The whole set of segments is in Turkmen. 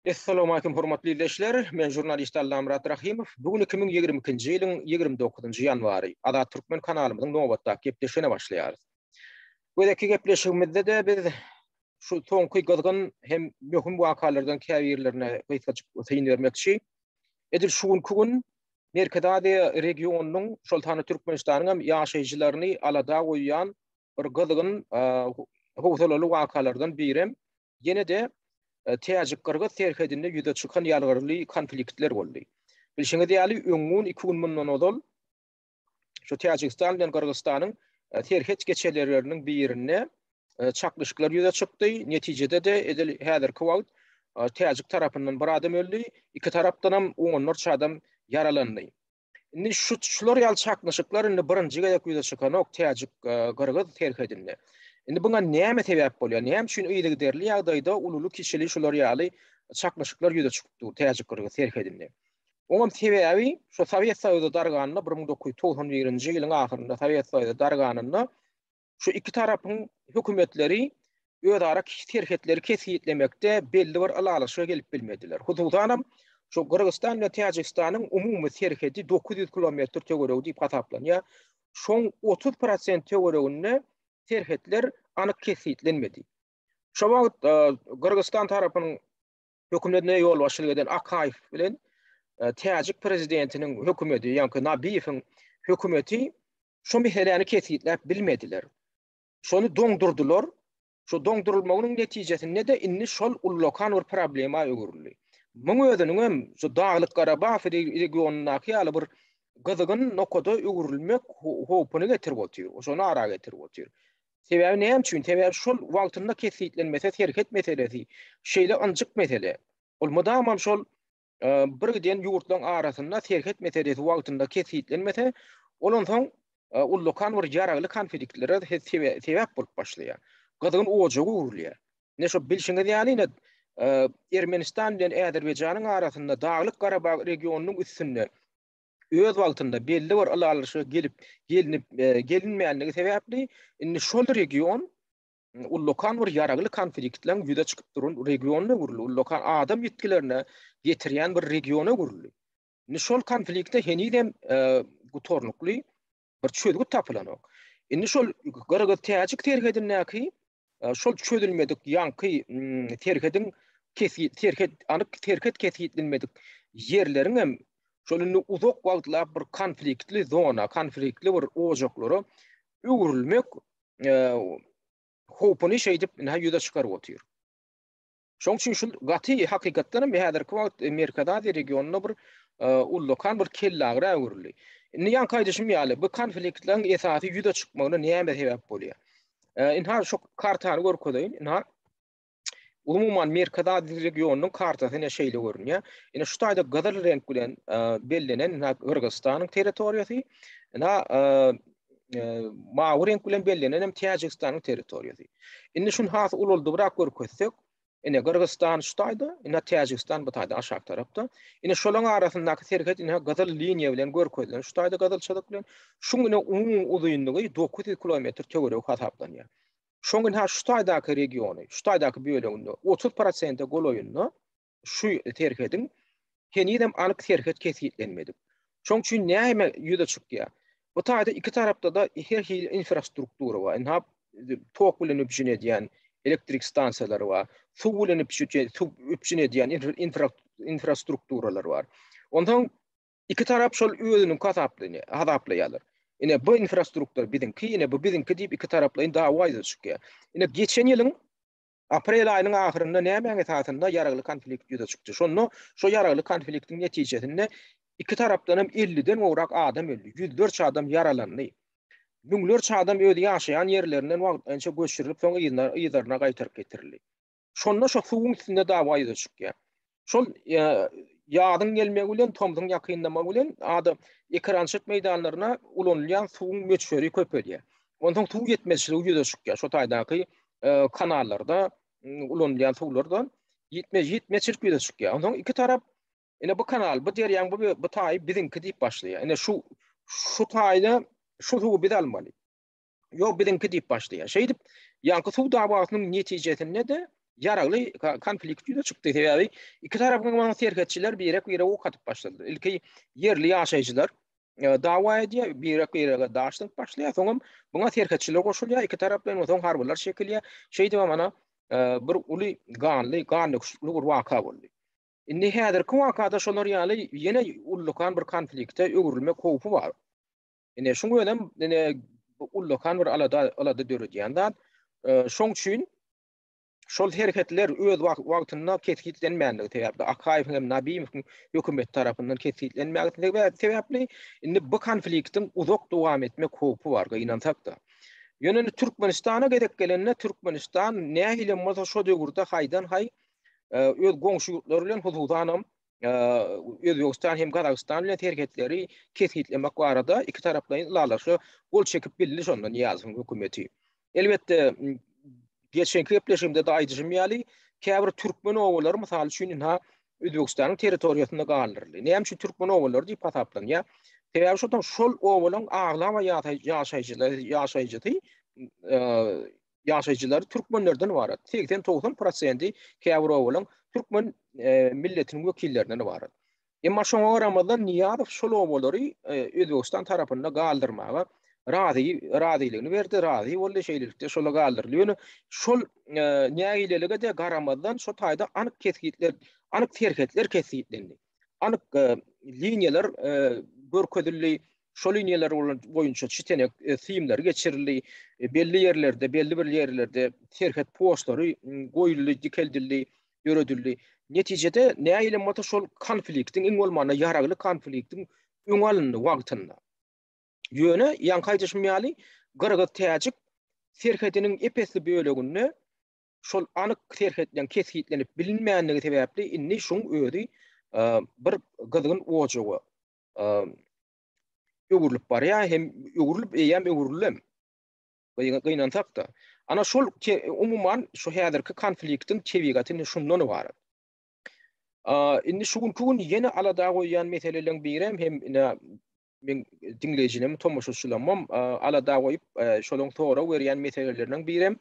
Essalawmalikim hormatly ildeşler! Men žurnalist Allamyrat Rahymow. Bu gün 2022-nji ýylyň 29-njy ýanwary. Azat Türkmen kanalymyzyň nobatdaky gepleşigine başlaýarys. Bu gezekki gepleşigimizde-de biz şu soňky gyzgyn hem möhüm wakalardan käbirlerine gysgajyk syn bermekçi. Edil şu günki gün Merkezi Aziýa regionynyň, şol sanda Türkmenistanyň hem ýaşaýjylaryny alada goýýan bir gyzgyn howsalaly wakalardan birem ýene-de täjik-gyrgyz serhedinde ýüze çykan ýalgyrly konfliktler boldy. Bilşiňiz ýaly, öňňun iki gün mundan ozal şu Täjigistan bilen Gyrgyzystanyň serhet geçelgeleriniň birinde çaknyşyklar ýüze çykdy. Netijede-de edil häzirki wagt täjik tarapyndan bir adam öldi, iki tarapdanam onlarça adam ýaralandy. Indi şu şular ýaly çaknyşyklar indi birinji gezek ýüze çykanok täjik gyrgyz serhedinde. Indi buňa näme sebäp bolýar? Näme üçin yzygiderli ýagdaýda ululy-kiçili şular ýaly çaknyşyklar ýüze çykyp dur täjik gyrgyz serhedinde? Oňam sebäbi şu Sowet Soýuzy darganynda 1991-nji ýylyň ahyrynda Sowet Soýuzy darganynda Şu iki tarapyň hökümetleri özara serhetleri kesgitlemekde belli bir ylalaşyga gelip bilmediler. Hususanam, şu Gyrgyzystan bilen Täjigistanyň umumy serhedi 900 kilometr töweregi diýip hasaplanýar. Şoň 30 prosent töwereginde serhetler anyk kesgitlenmedi. Şo wagt Gyrgyzystan tarapynyň hökümetine ýolbaşçylyk eden Akaýew bilen täjik prezidentiniň hökümeti, ýaňky Nabiýewiň hökümeti Şo meseläni kesgitläp bilmediler. Şony doňdurdylar. Şo doňdurylmagynyň netijesinde-de indi şol ullakan bir problema öwrüldi. Muň özüniňem şu Daglyk-Garabag regionyndaky ýaly bir gyzgyn nokada öwrülmek howpuny getirip otyr. Şony ara getirip otyr. Sebäbi näme üçin? Sebäbi şol wagtynda kesgitlenmese serhet meselesi şeýle ynjyk mesele. Ol mydamam şol bir giden ýurtlaryň arasynda serhet meselesi wagtynda kesgitlenmese, ol onsoň ullakan bir ýaragly konfliktlere sebäp bolup başlaýar. Gyzgyn ojaga öwrülýär. Ine şo bilşiňiz ýaly ine Ermenistan bilen Azerbaýjanyň arasynda Daglyk Garabag regionynyň üstünde öz wagtynda belli bir ylalaşyga gelip gelnip gelinmänligi sebäpli indi şol region ullakan bir ýaragly konfliktleň ýüze çykyp duran regionyna öwrüldi. Ullakan adam ýitgilerine getirýän bir regiona öwrüldi. Indi şol konflikte henizem e, gutarnykly bir çözgüt tapylanok. Indi şol gyrgyz-täjik serhedindäki e, şol çözülmedik ýaňky serhediň kesgit serhet anyk serhet kesgitlenmedik ýerleriň hem şol indi uzak wagtlap bir konfliktli zona, konfliktli bir ojaklara öwrülmek howpuny şeýdip ynha ýüze çykaryp otyr. Şoň üçin şu gaty hakykatdan hem häzirki wagt Merkezi Aziýa regionynda bir ullakan bir kellagyra öwrüldi. Indi ýaňky aýdyşym ýaly bu konfliktleriň esasy ýüze çykmagyna näme sebäp bolýar? Ynha şu kartany görkezeýin. Ynha Umuman Merkezi Aziýa regionynyň kartasy ine şeýle görünýär. Ine şu taýda gyzyl reňk bilen bellenen ine Gyrgyzystanyň territoriýasy, ine mawy reňk bilen bellenen hem Täjigistanyň territoriýasy. Indi şuny has ulaldybrak görkezsek, ine Gyrgyzystan şu taýda, ine Täjigistan bu taýda aşak tarapda. Ine şolaryň arasyndaky serhet ine gyzyl liniýa bilen görkezilen şu taýda gyzyl çyzyk bilen. Şuň ine umumy uzynlygy 900 kilometr töweregi hasaplanýar. Şoň ynha şu taýdaky regiony, şu taýdaky böleginde 30 prosente golaýynda şu serhediň henizem anyk serhet kesgitlenmedik. Şoň üçin näme ýüze çykýar? Bu taýda iki tarapda-da her hili infrastruktura bar. Ynha tok bilen üpjün edýän elektrik stansiýalary bar, suw bilen üpjün edýän infrastrukturalar bar. Onsoň Iki tarap şol özüniňki hasaplaýarlar. Ine bu infrastruktura biziňki, ine bu biziňki diýip iki taraplaýyn dawa ýüze çykýar. Ine geçen ýylyň aprel aýynyň ahyrynda nämäň esasynda ýaragly konflikt ýüze çykdy. Şonda şo ýaragly konfliktiň netijesinde iki tarapdan hem 50-den gowrak adam öldi, ýüzlerçe adam ýaralandy. Müňlerçe adam öz ýaşaýan ýerlerinden wagtlaýynça göçürilip, soň yzyna yzlaryna gaýtaryp getirildi. Şonda şo suwuň üstünde dawa ýüze çykýar. Şol ýazyň gelmegi bilen, tomsuň ýakynlamagy bilen adam ekerançylyk meýdanlaryna ulanylýan suwuň möçberi köpelýär. Onsoň suw ýetmezçiligi ýüze çykýar. Şo taýdaky kanallarda ulanylýan suwlardan ýetme ýetmezçilik ýüze çykýar. Onsoň iki tarap ine bu kanal, bu derýaň bu bu taýy biziňki diýip başlaýar. Ine şu şu taýda şu suwy biz almaly. Ýok, biziňki diýip başlaýar. Şeýdip, ýaňky suw dawasynyň netijesinde-de. ýaragly konflikt ýüze çykdy. Sebäbi iki tarapyň hem serhetçiler birek-birege ok atyp başladylar. Ilki ýerli ýaşaýjylar dawa edýär, birek-birege daş zyňyp başlaýar. Soňam buňa serhetçiler goşulýar, iki taraplaýyn, soň harbylar çekilýär. Şeýdibem ana bir uly ganly, gan döküşlikli bir waka boldy. Indi häzirki wakada şolar ýaly ýene ullakan bir konflikte öwrülmek howpy bar. Ine şuň özem ine ullakan bir alada alada döredýän zat. Şoň üçin şol hereketler öz wagtynda kesgitlenmänligi sebäpli, Akaýewiň hem Nabiýewiň hökümeti tarapyndan kesgitlenmägi sebäpli indi bu konfliktiň uzak dowam etmek howpy bar, gynansak-da. Ýöne indi Türkmenistana gezek gelende Türkmenistan nähilem bolsa şo döwürde haýdan-haý öz goňşy ýurtlary bilen hususanam Özbegistan hem Gazagystan bilen serhetleri kesgitlemek barada ikitaraplaýyn ylalaşyga gol çekip bildi şonda Nyýazowyň hökümeti. Elbetde, geçenki gepleşigimde-de aýdyşym ýaly, käbir türkmen obalary, mysal üçin, ynha, Özbegistanyň territoriýasynda galdyryldy. Näme üçin türkmen obalary diýip hasaplanýar? Sebäbi şodan şol obalaryň aglaba ýaşaýjylary, ýaşaýjysy ýaşaýjylary türkmenlerden ybarat. 80-90 prosenti käbir obalaryň türkmen milletiniň wekillerinden ybarat. Emma şoňa garamazdan Nyýazow şol obalary Özbegistan tarapynda galdyrmaga razy razylygyny berdi, razy boldy, şeýlelikde şola galdyryldy. Ýöne şol nägilelige-de garamazdan şo taýda anyk kesgitler, anyk serhetler kesgitlendi. Anyk liniýalar görkezildi. Şol liniýalar boýunça çitenek simler geçirildi. Belli ýerlerde, belli bir ýerlerde serhet postlary goýuldy, dikeldildi. döredildi. Netijede nähilem bolsa şol konfliktiň iň bolmanda ýaragly konfliktiň öňi alyndy wagtynda. Ýöne ýaňky aýdyşym ýaly gyrgyz-täjik serhediniň ep-esli böleginde şol anyk serhetleň kesgitlenip bilinmänligi sebäpli indi şuň özi bir gyzgyn ojaga öwrülip barýar hem öwrülip eýýäm öwrüldem. Gynansak-da. Ana şol umuman şu häzirki konfliktiň tebigaty indi şundan ybarat. Indi şu günki gün ýene alada goýýan meseleleriň birem hem ine men diňleýjilerimi, tomaşaçylarymam alada goýup, şolaryň sorag berýän meseleleriniň birem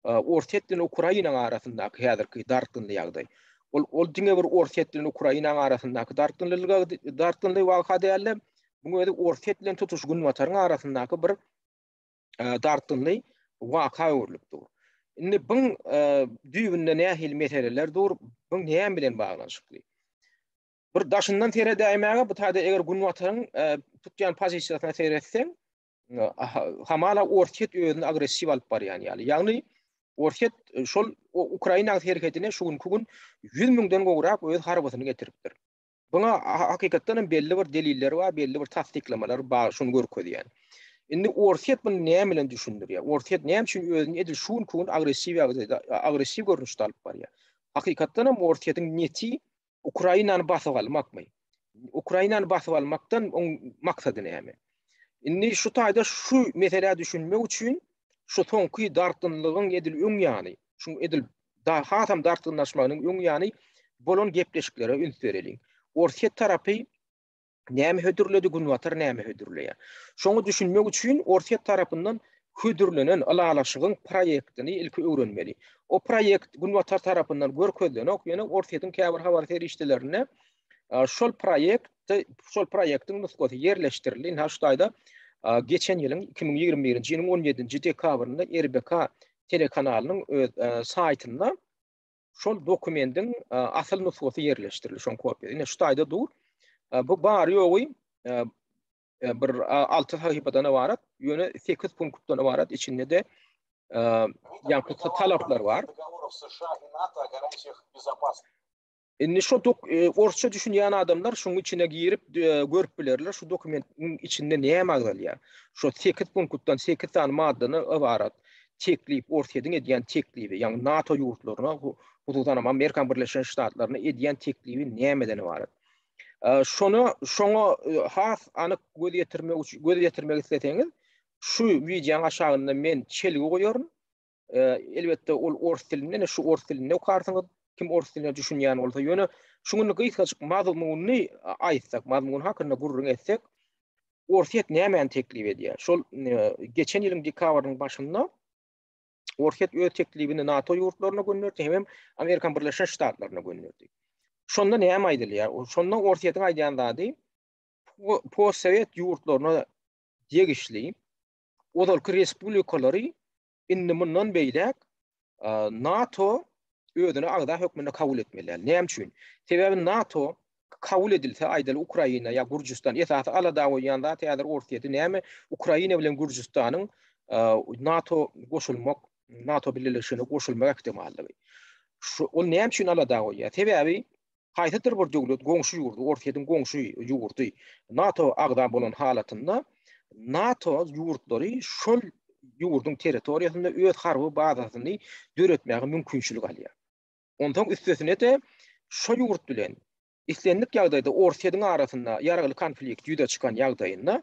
Orsýet bilen Ukrainanyň arasyndaky häzirki dartgynly ýagdaý. Ol ol diňe bir Orsýet bilen Ukrainanyň arasyndaky dartgynlylyga dartgynly waka däl-de, muň özi Orsýet bilen tutuş Günbataryň arasyndaky bir dartgynly waka öwrülip dur. Indi buň düýbünde nähili meseleler dur, buň näme bilen baglanyşykly? Bir daşyndan seredäýmäge bu taýda eger Günbataryň tutýan pozisiýasyna seretseň, hamala Orsýet özüni agressiw alyp barýan ýaly. Ýagny Orsýet şol Ukrainanyň serhedine şu günki gün 100 müňden gowrak öz harbysyny getiripdir. Buňa hakykatdan hem belli bir deliller bar, belli bir tassyklamalar bar, şuny görkezýän. Indi Orsýet muny näme bilen düşündirýär? Orsýet näme üçin özüni edil şu günki gün agressiw ýagdaýda, agressiw görnüşde alyp barýar? Hakykatdan hem Orsýetiň neti Ukrainany basyp almakmy? Ukrainany basyp almakdan oň maksady näme? Indi şu taýda şu meselä düşünmek üçin şu soňky dartgynlygyň edil öň ýany, şu edil da hasam dartgynlaşmagynyň öň ýany bolan gepleşiklere üns bereliň. Orsýet tarapy näme hödürledi, Günbatar näme hödürleýär? Şoňa düşünmek üçin Orsýet tarapyndan hödürlenen ylalaşygyň proýektini ilki öwrenmeli. O proýekt Günbatar tarapyndan görkezilenok, ýöne Orsýetiň käbir habar serişdelerinde şol proýekt şol proýektiň nusgasy ýerleşdirildi. Ynha şu taýda geçen ýylyň 2021-nji ýylyň 17-nji dekabrynda RBK telekanalynyň öz saýtynda şol dokumendiň asyl nusgasy ýerleşdirildi, şoň kopiýasy. Ine şu taýda dur. Bu bary-ýogy bir 6 sahypadan ybarat, ýöne 8 punktdan ybarat, içinde-de ýaňky talaplar bar. Indi şu dok orsça düşünýän adamlar şuň içine girip görüp bilerler, şu dokumentiň içinde näme agzalýar. Şu 8 punktdan 8 sany maddadan ybarat teklip, Orsýetiň edýän teklibi, ýagny NATO ýurtlaryna, hususan hem Amerikan Birleşen Ştatlaryna edýän teklibi nämeden ybarat? Şona şoňa has anyk göz ýetirmek üçin göz ýetirmek isleseňiz, şu wideonyň aşagynda men çelgi goýaryn. Elbetde ol ors dilinde, ine şu ors dilinde okarsyňyz, kim ors diline düşünýän bolsa, ýöne şuňa gysgajyk mazmunyny aýtsak, mazmuny hakynda gürrüň etsek, Orsýet nämäni teklip edýär? Şol geçen ýylyň dekabrynyň başynda. Orsýet öz teklibini NATO ýurtlaryna gönderdi hemem Amerikan Birleşen Ştatlaryna gönderdi. Şonda näme aýdylýar? Şonda Orsýetiň aýdýan zady postsowet ýurtlaryna degişli ozalky respublikalary indi mundan beýläk NATO özüne agza hökmünde kabul etmeli däl. Näme üçin? Sebäbi NATO kabul edilse, aýdaly Ukraina ýa Gürjüstan esasy alada goýýan zat häzir Orsýeti näme? Ukraina bilen Gürjüstanyň NATO goşulmak, NATO bileleşigine goşulmak ähtimallygy. Şu ol näme üçin alada goýýar? Sebäbi haýsydyr bir döwlet goňşy ýurdy, Orsýetiň goňşy ýurdy NATO agza bolan halatynda NATO ýurtlary şol ýurduň territoriýasynda öz harby bazasyny döretmäge mümkinçilik alýar. Onsoň üstesine-de şo ýurt bilen islendik ýagdaýda Orsýetiň arasynda ýaragly konflikt ýüze çykan ýagdaýynda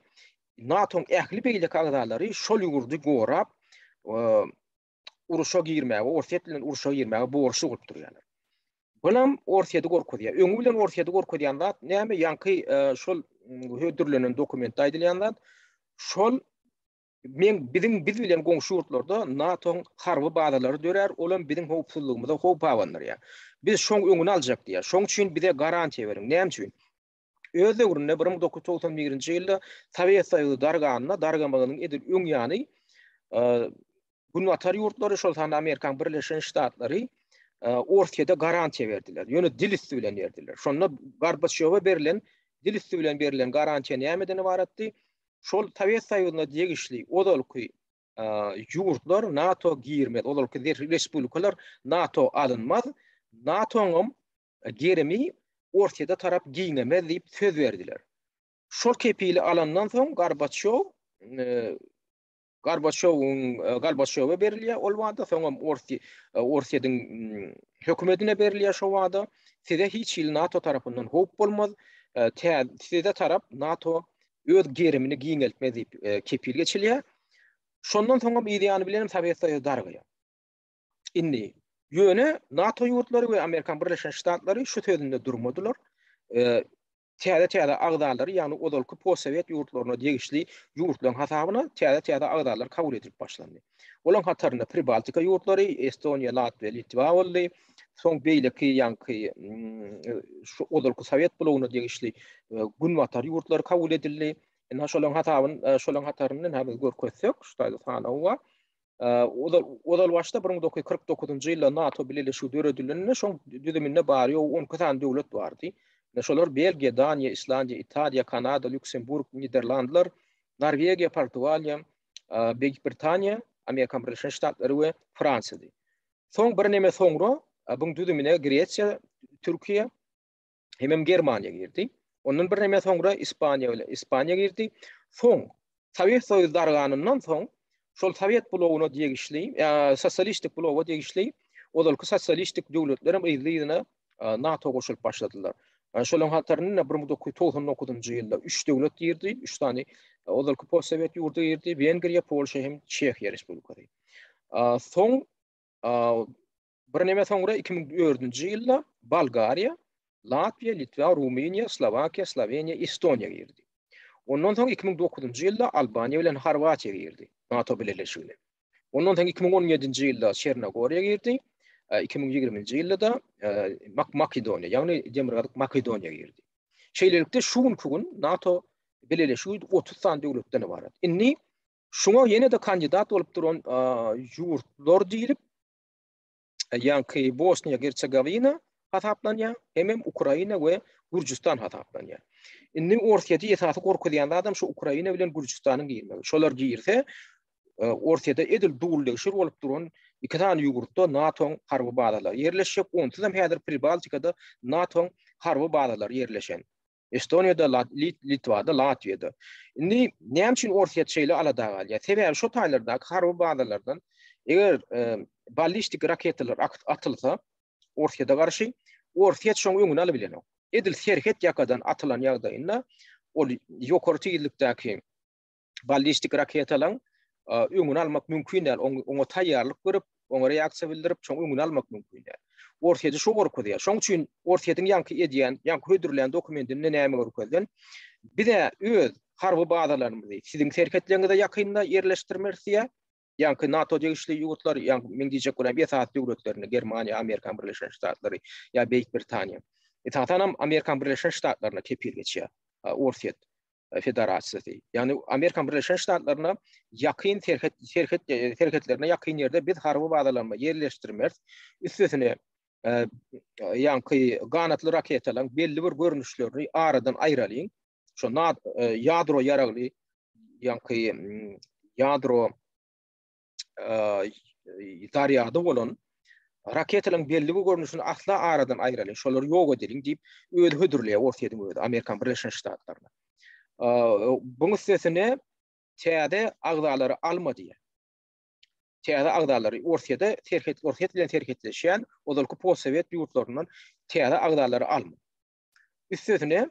NATO-nyň ähli beýleki agzalary şol ýurdy gorap, uruşa girmäge, Orsýet bilen urşa girmäge borçly bolup durýarlar. Bulam Orsýeti gorkuzýar. Öňi bilen Orsýeti gorkuzýan zat näme? Ýaňky e, şol hödürlenen dokumentde aýdylýan zat şol men biziň biz bilen goňşy ýurtlarda NATO-nyň harby bazalary dörär, olam biziň howpsuzlygymyza howp abandyrýar. Biz şoň öňüni aljak diýýär. Şoň üçin bize garantiýa beriň. Näme üçin? Öz döwründe 1991-nji ýylda Sowet Soýuzy darganda, dargamagynyň edil öň ýany Günbatar ýurtlary, şol sanda Amerikanyň Birleşen Ştatlary Orsýete garantiýa berdiler. Ýöne dil üsti bilen berdiler. Şonda Gorbaçýowa berlen dil üsti bilen berlen garantiýa nämeden ybaratdy? Şol Sowet Soýuzyna degişli ozalky ýurtlar NATO girmez, ozalky respublikalar NATO alynmaz. NATO-nyň gerimi Orsýete tarap giňemez diýip söz berdiler. Şol kepili alandan soň Gorbaçýow Gorbaçýowyň Gorbaçýowa berilýär ol wada, soňam Orsýetiň hökümetine berilýär şo wada. Size hiç hili NATO tarapyndan howp bolmaz. Size tarap NATO öz gerimini giňeltmez diýip kepil geçilýär. Şondan soňam yz ýany bilenem Sowet Soýuzy dargaýar. Indi ýöne NATO ýurtlary we Amerikan Birleşen Ştatlary şu sözünde durmadylar. Täze-täze agzalary, ýagny ozalky postsowet ýurtlaryna degişli ýurtlaryň hasabyna täze-täze agzalar kabul edilip başlandy. Olaryň hatarynda Pribaltika ýurtlary, Estoniýa, Latwiýa, Litwa boldy. Soň beýleki ýaňky şu ozalky sowet blogyna degişli günbatar ýurtlary kabul edildi. Indi şolaryň hasabyny, şolaryň hatarynda indi biz görkezsek, şu taýda sanaw bar. Ozal ozal başda 1949-njy ýylda NATO bileleşigi döredilende şoň düzüminde bary-ýogy 12 sany döwlet bardy. Şolar Belgiýa, Daniýa, Islandiýa, Italiýa, Kanada, Lýuksemburg, Niderlandlar, Norwegiýa, Portugaliýa, Beýik Britaniýa, Amerika Birleşen Ştatlary we Fransiýady. Soň birneme soňra buň düzümine Gresiýa, Türkiýe, hemem Germaniýa girdi. Ondan birneme soňra Ispaniýa bilen Ispaniýa girdi. Soň Sowet Soýuzy darganyndan soň şol Sowet blogyna degişli, sosialistik bloga degişli ozalky sosialistik döwletler hem yzly-yzyna NATO goşulyp başladylar. Şolaryň hatarynda 1999-njy ýylda 3 döwlet girdi, 3 sany ozalky postsowet ýurdy girdi, Wengriýa, Polşa hem Çehiýa Respublikasy. Soň Birneme soňra 2004-nji ýylda Bolgariýa, Latwiýa, Litwa, Rumyniýa, Slowakiýa, Sloweniýa, Estoniýa girdi. Ondan soň 2009-njy ýylda Albaniýa bilen Horwatiýa girdi NATO bileleşigine. Ondan soň 2017-nji ýylda Çernogoriýa girdi, 2020-nji ýylda-da Makedoniýa, ýagny Demirgazyk Makedoniýa girdi. Şeýlelikde şu günki gün NATO bileleşigi 30 sany döwletden ybarat. Indi şuňa ýene-de kandidat bolup duran ýurtlar diýlip ýaňky Bosniýa Gersegowina hasaplanýar, hemem Ukraina we Gürjüstan hasaplanýar. Indi Orsýeti esasy gorkuzýan zadam şu Ukraina bilen Gürjüstanyň girmegi. Şolar girse, e, Orsýete edil dul-degşir bolup duran iki sany ýurtda NATO-nyň harby bazalary ýerleşjek. Onsuz hem häzir Pribaltikada NATO-nyň harby bazalary ýerleşen. Estoniýada, Litwada, Latwiýada. Indi näme üçin Orsýet şeýle alada galýar? Sebäbi şo taýlardaky harby bazalardan eger e, ballistik raketalar atylsa Orsýete garşy, Orsýet şoň öňüni alyp bilenok. Edil serhet ýakadan atylan ýagdaýynda ol ýokary tizlikdäki ballistik raketalaryň öňüni almak mümkin däl. Oňa taýýarlyk görüp, oňa reaksiýa bildirip, şoň öňüni almak mümkin däl. Orsýeti şo gorkuzýar. Şoň üçin Orsýetiň ýaňky edýän, ýaňky hödürlän dokumentinde näme görkezilen? Bize öz harby bazalarymyzy siziň serhetleriňize ýakynda ýerleşdirmeris diýýär. Ýaňky NATO degişli ýurtlar, ýaňky men diýjek bolýan esasy döwletlerine Germaniýa, Amerikan Birleşen Ştatlary ýa Beýik Britaniýa. Esasan hem Amerikan Birleşen Ştatlaryna kepil geçýär Orsýet Federasiýasy. Ýagny Amerikan Birleşen Ştatlaryna ýakyn serhet serhet serhetlerine ýakyn ýerde biz harby bazalarymyzy ýerleşdirmeris. Üstesine ýaňky ganatly raketalaryň belli bir görnüşlerini aradan aýralyň. Şo ýadro ýaragly ýaňky ýadro zarýady bolan raketalaryň belli bir görnüşini asla aradan aýralyň, şolary ýok edeliň diýip, özi hödürleýär Orsýetiň özi Amerikan Birleşen Ştatlaryna. Buň üstesine täze agzalary alma diýýär. Täze agzalary Orsýede serhet Orsýet bilen serhetleşýän ozalky postsowet ýurtlaryndan täze agzalary alma. Üstesine,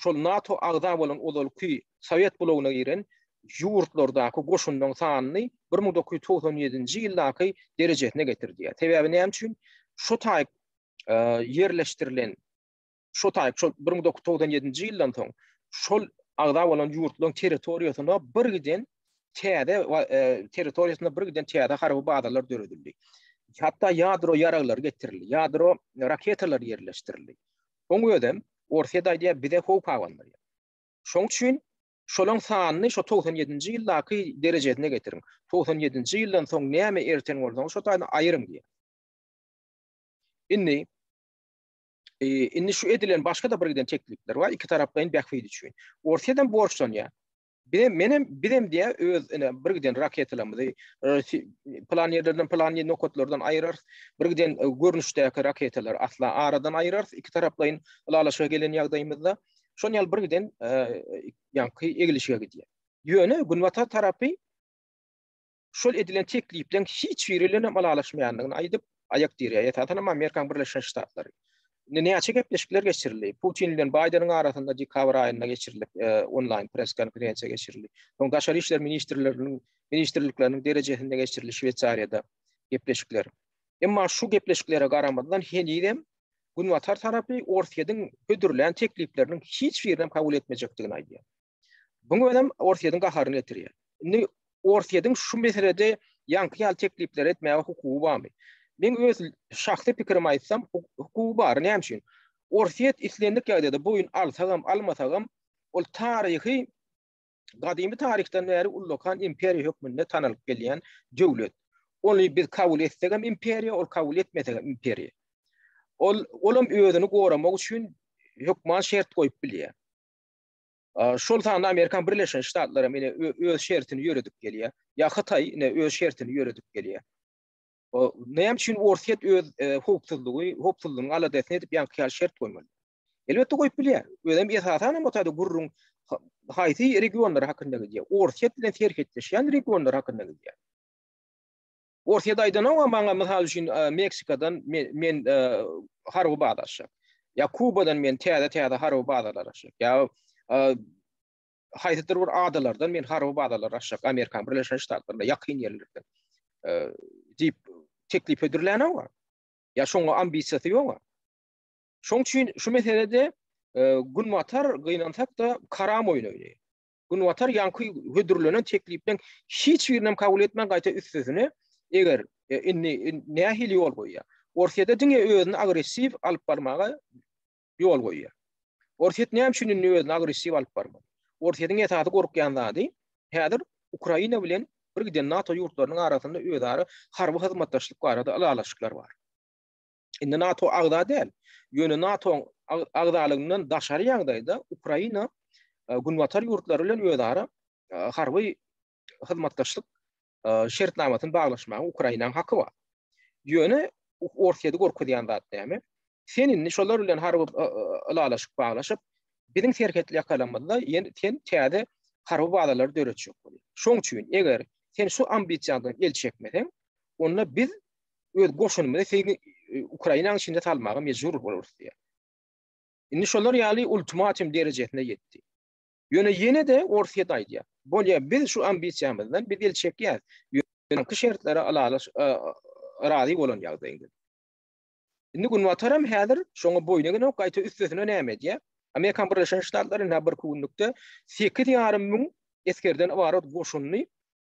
şol NATO agza bolan ozalky Sowet blogyna giren ýurtlardaky goşunlaryň sanyny 1997-nji ýyldaky derejesine getir diýýär. Sebäbi näme üçin? Şo taýyp ýerleşdirilen, şo taýyp şol 1997-nji ýyldan soň şol agza bolan ýurtlaryň territoriýasyna bir giden täze territoriýasynda bir giden täze harby bazalar döredildi. Hatda ýadro ýaraglary getirildi, ýadro raketalary ýerleşdirildi. Oň özem Orsýet aýdýar, bize howp abandyrýar. Şoň üçin şolaň sanyny şo 97-nji ýyldaky derejesine getiriň. 97-nji ýyldan soň näme erten bolsaňyz şo taýdan aýyryň diýýär. Indi indi şu edilen başga-da bir giden teklipler bar, iki taraplaýyn bähbit üçin. Orsýet hem borçlanýar. Bizem menem bizem diýä öz ine bir giden raketalarymyzy plan ýerlerden plan nokatlardan aýyrarys. Bir giden görnüşdäki raketalary asla aradan aýyrarys. Iki taraplaýyn ylalaşyga gelen ýagdaýymyzda şon ýaly bir giden ýaňky eglişige gidýär. Ýöne günbatar tarapy şol edilen teklipleriň hiç biri bilen hem ylalaşmaýandygyny aýdyp, aýak direýär. Esasan hem Amerikanyň Birleşen Ştatlary. Indi näçe gepleşikler geçirildi. Putin bilen Baýdeniň arasynda dekabr aýynda geçirilip, e, onlaýn press konferensiýa geçirildi. Soň daşary işler ministrleriniň ministrlikleriniň derejesinde geçirildi Şweýsariýada gepleşikler. Emma şu gepleşiklere garamazdan henizem Günbatar tarapy Orsýetiň hödürlän teklipleriniň hiç birini hem kabul etmejekdigini aýdýar. Buň özem Orsýetiň gaharyny getirýär. Indi Orsýetiň şu meselede ýaňky ýaly teklipleri etmäge hukugy barmy? Meň öz şahsy pikirimi aýtsam, hukugy bar. Näme üçin? Orsýet islendik ýagdaýda boýun alsagam, almasagam, ol taryhy gadymy taryhdan bäri ullakan imperiýa hökmünde tanalyp gelýän döwlet. Ony biz kabul etsegem imperiýa, ol kabul etmesegem imperiýa. Ol olam özüni goramak üçin hökman şert goýup bilýär. Şol sanda Amerikan Birleşen Ştatlary hem ine öz şertini ýöredip gelýär. Ýa Hytaý ine öz şertini ýöredip gelýär. O näme üçin Orsýet öz e, howpsuzlygy, howpsuzlygynyň aladasyny edip ýaňky ýaly şert goýmaly? Elbetde goýup bilýär. Özem esasan hem o taýda gürrüň haýsy regionlar hakynda gidýär? Orsýet bilen serhetleşýän regionlar hakynda gidýär. Orsýet aýdanok maňa mysal üçin e, Meksikadan men, men e, harby baza açjak. Ýa Kubadan men täze-täze harby bazalar açjak. Ýa e, haýsydyr bir adalardan men harby bazalar açjak Amerikan Birleşen Ştatlaryna ýakyn ýerlerden. E, diýip teklip hödürlänok. Ýa şoňa ambisiýasy ýok. Şoň üçin şu meselede e, Günbatar gynansak-da karam oýun oýnaýar. Günbatar ýaňky hödürlenen teklipleriň hiç birini hem kabul etmän gaýta üstesine eger e, indi nähili ýol goýýar? Orsýete diňe özüni agressiw alyp barmaga ýol goýýar. Orsýet näme üçin indi özüni agressiw alyp barmaly? Orsýetiň esasy gorkýan zady häzir Ukraina bilen bir giden NATO ýurtlarynyň arasynda özara harby hyzmatdaşlyk barada ylalaşyklar bar. Indi NATO agza däl. Ýöne NATO agzalygyndan daşary ýagdaýda Ukraina e, Günbatar ýurtlary bilen özara e, harby hyzmatdaşlyk e, şertnamasyny baglaşmaga Ukrainanyň haky bar. Ýöne Orsýeti gorkuzýan zat näme? Sen indi şolar bilen harby ylalaşyk baglaşyp, biziň serhetli ýakalamyzda ýene sen täze harby bazalary döretjek bolýar. Şoň üçin eger sen şu ambisiýadan el çekmeseň, onda biz öz goşunymyzy seni e, Ukrainanyň içinde salmaga mejbur bolarys diýýär. Indi şolar ýaly ultimatum derejesine ýetdi. Ýöne ýene-de Orsýet aýdýar. Bolýar, biz şu ambisiýamyzdan biz el çekýäs. Ýöne şertlere alalaş e, razy bolan ýagdaýynda. Indi Günbatar hem häzir şoňa boýun egenok, gaýta üstesine näme edýär? Amerikan Birleşen Ştatlary indi bir günlükde 8,5 müň esgerden ybarat goşunyny.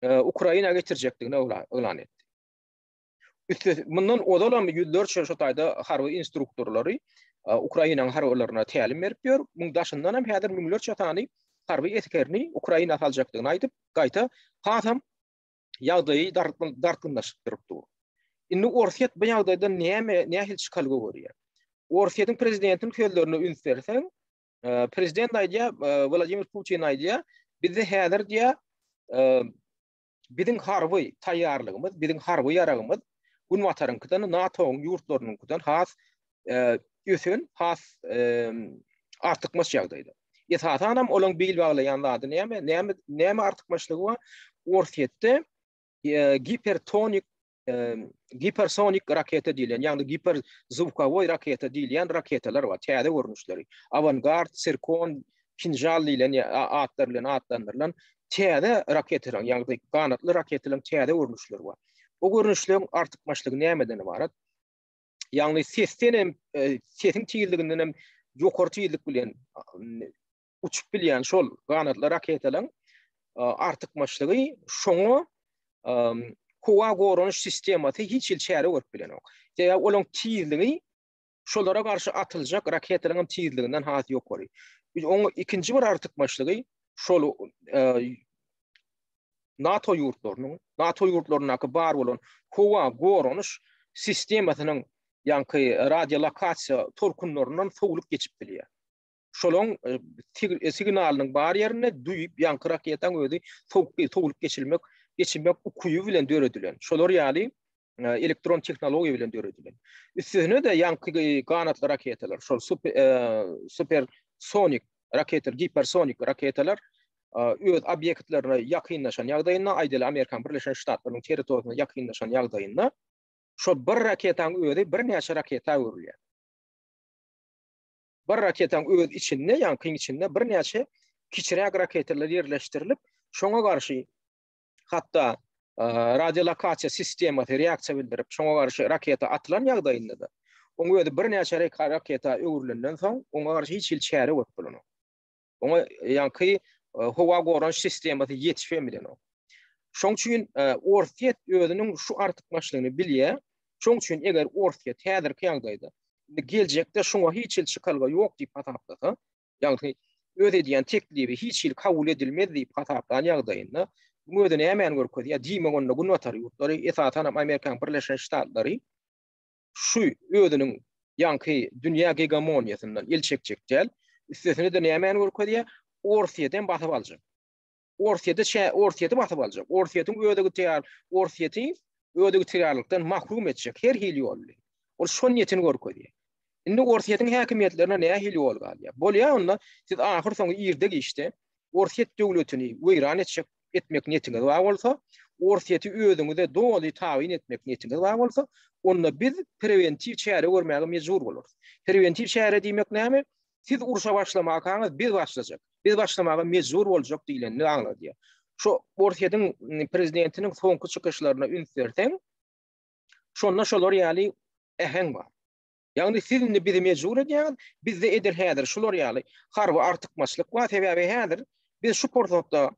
Ukraina getirjekdigini yglan etdi. Üstesi, mundan ozal hem ýüzlerçe şu taýda harby instruktorlary Ukrainanyň harbylaryna tälim berip ýör. Muň daşyndan hem häzir müňlerçe sany harby esgerini Ukraina saljakdygyny aýdyp, gaýta hasam ýagdaýy dartgynlaşdyryp dur. Indi Orsýet bu ýagdaýdan näme, nähili çykalga görýär? Orsýetiň prezidentiniň sözlerine üns berseň, prezident aýdýar, Wladimir Putin aýdýar, bizde häzir diýýär, biziň harby taýýarlygymyz, biziň harby ýaragymyz Günbataryňkydan, NATO-nyň ýurtlarynyňkydan has ösen, has artykmaç ýagdaýda. Esasan hem olaň bil baglaýan zady näme? Näme näme artykmaçlygy bar? Orsýetde gipertonik gipersonik raketa diýilýän, ýagny giperzwukowoý raketa diýilýän raketalar bar, täze görnüşleri. Awangard, Sirkon, Kinžal diýlen atlar bilen atlandyrylan täze raketalaryň, ýagny ganatly raketalaryň täze görnüşleri bar. Bu görnüşleriň artykmaçlygy nämeden ybarat? Ýagny sesden hem, sesiň tizliginden hem ýokary tizlik bilen uçup bilýän şol ganatly raketalaryň artykmaçlygy şoňa howa goranyş sistemasy hiç hili çäre görüp bilenok. Sebäbi olaryň tizligi şolara garşy atyljak raketalaryň hem tizliginden has ýokary. Oň ikinji bir artykmaçlygy şol NATO ýurtlarynyň, NATO ýurtlaryndaky bar bolan howa goranyş sistemasynyň ýaňky radiolokasiýa tolkunlaryndan sowlup geçip bilýär. Şolaň signalynyň bar ýerinde duýup, ýaňky raketaň özi sowlup geçilmek, geçirmek ukyby bilen döredilen. Şolar ýaly elektron tehnologiýa bilen döredilen. Üstesine-de ýaňky ganatly raketalar, şol super sonik raketalar, gipersonik raketalar öz obýektlerine ýakynlaşan ýagdaýynda, aýdaly Amerikan Birleşen Ştatlarynyň territoriýasyna ýakynlaşan ýagdaýynda, şol bir raketaň özi birnäçe raketa öwrülýär. Bir raketaň öz içinde, ýaňkyň içinde birnäçe kiçiräk raketalar ýerleşdirilip, şoňa garşy hatda radiolokasiýa sistemasy reaksiýa bildirip, şoňa garşy raketa atylan ýagdaýynda-da, oň özi birnäçe raketa öwrülenden soň, oňa garşy hiç hili çäre görüp bolanok. Oňa ýaňky howa goranyş sistemasy ýetişip hem bilenok. Şoň üçin Orsýet özüniň şu artykmaçlygyny bilýär. Şoň üçin eger Orsýet häzirki ýagdaýda geljekde şoňa hiç hili çykalga ýok diýip hasaplasa, ýagny öz edýän teklibi hiç hili kabul edilmez diýip hasaplan ýagdaýynda, bu özi nämäni görkezýär? Diýmek onda Günbatar ýurtlary, esasan hem Amerikanyň Birleşen Ştatlary şu özüniň ýaňky dünýä gegemoniýasyndan el çekjek däl. Üstesine-de nämäni görkezýär? Orsýetem basyp aljak. Orsýeti çä Orsýeti basyp aljak. Orsýetiň özygtyýar Orsýeti özygtyýarlykdan mahrum etjek her hili ýol bilen. Ol şo niýetini görkezýär. Indi Orsýetiň häkimiýetlerine nähili ýol galýar? Bolýar onda siz ahyr soňy irde-giçde Orsýet döwletini weýran etjek etmek niýetiňiz bar bolsa, Orsýeti özüňize doly tabyn etmek niýetiňiz bar bolsa, onda biz prewentiw çäre görmäge mejbur bolarys. Prewentiw çäre diýmek näme? Siz urşa başlamakaňyz biz başlajak. Biz başlamaga mejbur boljak diýlenini aňladýar. Şu Orsýetiň prezidentiniň soňky çykyşlaryna üns berseň, şonda şolar ýaly äheň bar. Ýagny siz indi bizi mejbur edýäňiz, bizde edil häzir şular ýaly harby artykmaçlyk bar, sebäbi häzir biz şu pursatda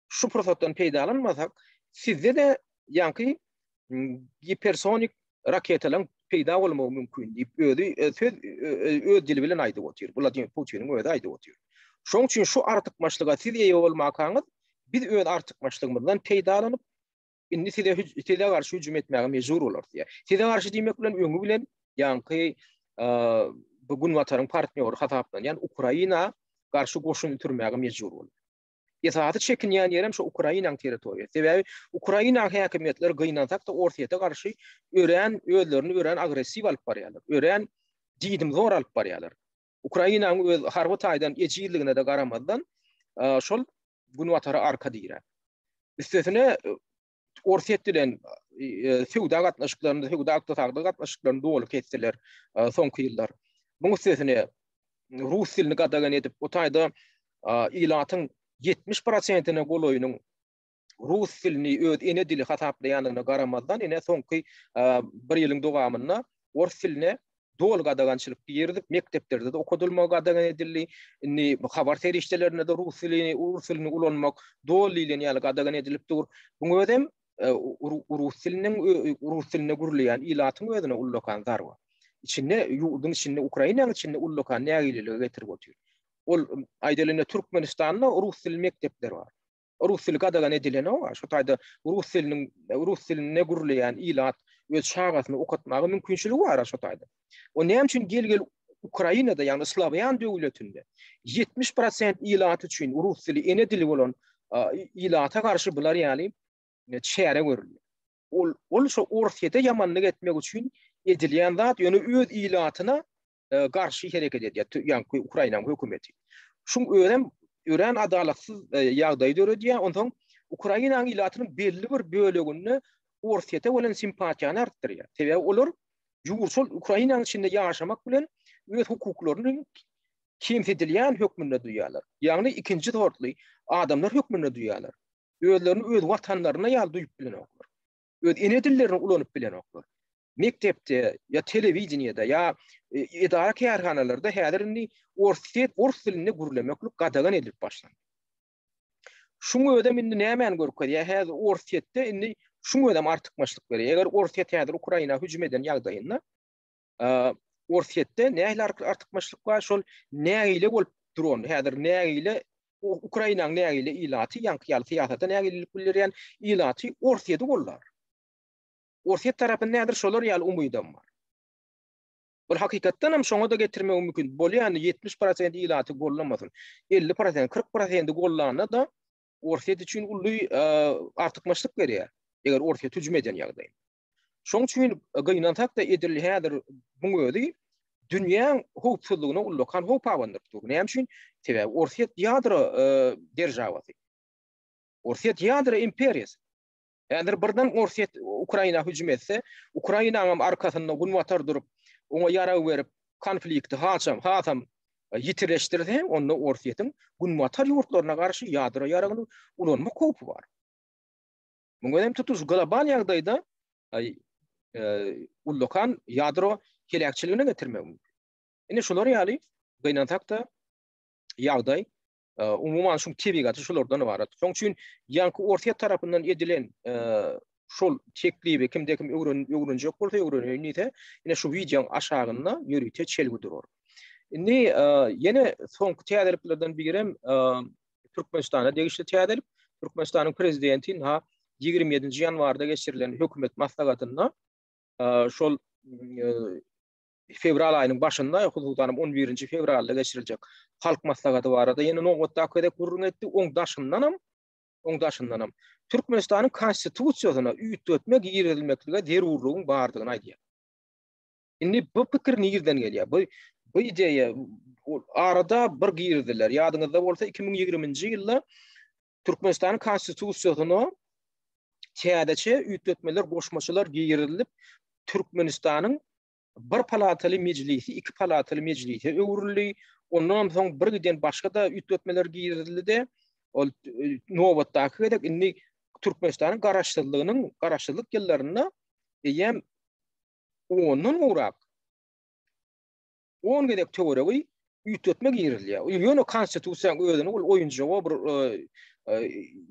şu pursatdan peýdalanmasak, sizde-de ýaňky gipersonik raketalaryň peýda bolmagy mümkin diýip özi e, söz e, e, öz dili bilen aýdyp otyr. Wladimir Putiniň özi aýdyp otyr. Şoň üçin şu artykmaçlyga siz eýe bolmakaňyz, biz öz artykmaçlygymyzdan peýdalanyp, indi size size garşy hüjüm etmäge mejbur bolarys diýýär. Size garşy diýmek bilen öňi bilen ýaňky bu günbataryň partnýory hasaplanýan Ukraina garşy goşun sürmäge mejbur bolar. Esasy çekinýän ýerem şu Ukrainanyň territoriýasy. Sebäbi Ukrainanyň häkimiýetleri gynansak-da Orsýete garşy örän özlerini örän agressiw alyp barýarlar. Örän diýdimzor alyp barýarlar. Ukrainanyň öz harby taýdan ejizligine-de garamazdan, şol Günbatara arka diräp. Üstesine Orsýet bilen söwda gatnaşyklaryny, söwda-ykdysady gatnaşyklaryny doly kesdiler soňky ýyllar. Muň üstesine rus dilini gadagan edip, o taýda ilatyň 70 prosentine golaýynyň rus dilini öz ene dili hasaplaýandygyna garamazdan, ine soňky bir ýylyň dowamynda ors diline. doly gadagançylyk girizip, mekdeplerde-de okadylmagy gadagan edildi. Indi habar serişdelerinde-de rus dilini, rus dilini ulanmak doly diýlen ýaly gadagan edilip dur. Buň özem rus diliniň rus dilinde gürleýän ilatyň özüne ullakan zarba. Içinde ýurduň içinde Ukrainanyň içinde ullakan nägilelige getirip otyr. Ol aýdaly indi Türkmenistanda rus dilli mekdepler bar. Rus dili gadagan edilenok, şu taýda rus diliniň rus dilinde gürleýän ilat öz çagasyny okatmaga mümkinçiligi bar şu taýda. O näme üçin gel-gel Ukrainada, ýagny slawýan döwletinde 70% ilat üçin rus dili ene dili bolan ilata garşy bular ýaly çäre görülýär. Ol ol şo Orsýete ýamanlyk etmek üçin edilýän zat, ýöne öz ilatyna garşy hereket edýär, ýaňky Ukrainanyň hökümeti. Şuň özem örän adalatsyz ýagdaý döredýär. Onsoň Ukrainanyň ilatynyň belli bir böleginde Orsýete bolan simpatiýany artdyrýar. Sebäbi olar ýurt şol Ukrainanyň içinde ýaşamak bilen öz hukuklaryny kemsidilýän hökmünde duýýarlar. Ýagny ikinji sortly adamlar hökmünde duýýarlar. Özlerini öz watanlarynda ýaly duýup bilenoklar. Öz ene dillerini ulanyp bilenoklar. Mekdepde ýa telewideniýede ýa edara-kärhanalarda häzir indi orsýet ors dilinde gürlemeklik gadagan edilip başlandy. Şuň özem indi nämäni görkezýär? Häzir Orsýetde indi şuň özem artykmaçlyk berýär. Eger Orsýet häzir Ukraina hüjüm eden ýagdaýynda Orsýetde nähili artykmaçlyk bar? Şol nägile bolup duran, häzir nägile Ukrainanyň nägile ilaty, ýaňky ýaly syýasata nägilelik bildirýän ilaty Orsýeti gollar. Orsýet tarapynda häzir şolar ýaly umydam bar. Bir hakykatdan hem şoňa da getirmegi mümkin. Bolýany 70% ilaty gollamasyn. 50%, 40% gollanda da Orsýet üçin uly artykmaçlyk berýär. Eger Orsýet hüjüm eden ýagdaýynda. Şoň üçin gynansak da edil häzir buň özi dünýäň howpsuzlygyna ullakan howp abandyryp dur. Näme üçin? Sebäbi Orsýet ýadro deržawasy. Orsýet ýadro imperiýasy. Häzir birden Orsýet Ukraina hüjüm etse, Ukrainanyň arkasynda Günbatar durup, oňa ýarag berip, konflikti hasam, hasam ýitileşdirse, onda Orsýetiň Günbatar ýurtlaryna garşy ýadro ýaragyny ulanmak howpy bar. Muň özem tutuş global ýagdaýda ullakan ýadro heläkçiligine getirmegi mümkin. Ine şular ýaly gynansak-da ýagdaý umuman şuň tebigaty şulardan ybarat. Şoň üçin ýaňky Orsýet tarapyndan edilen şol teklibi kimde kim öwren öwrenjek bolsa öwreneýin diýse, ine şu wideoň aşagynda ýörite çelgi durar. Indi ýene soňky täzeliklerden birem Türkmenistana degişli täzelik. Türkmenistanyň prezidenti ha 27-nji ýanwarda geçirilen hökümet maslahatynda şol fewral aýynyň başynda, hususan hem 11-nji fewralda geçiriljek Halk maslahaty barada ýene nobatdaky gezek gürrüň etdi. Oň daşyndanam, oň daşyndanam Türkmenistanyň Konstitusiýasyna üýtgetme girizilmeklige zerurlygyň bardygyny aýdýar. Indi bu pikir nirden gelýär? Bu bu ideýa arada bir girizdiler. Ýadyňyzda bolsa 2020-nji ýylda Türkmenistanyň Konstitusiýasyna täzeçe üýtgetmeler, goşmaçalar girizilip, Türkmenistanyň bir palataly mejlisi iki palataly mejlise öwrüldi. Ondan soň bir giden başga-da üýtgetmeler girizildi-de, ol e, nobatdaky gezek indi Türkmenistanyň garaşsyzlygynyň garaşsyzlyk ýyllarynda eýýäm ondan gowrak on gezek töweregi üýtgetme girizilýär. Ýöne konstitusiýanyň özüni ol oýunjaga bir e, e,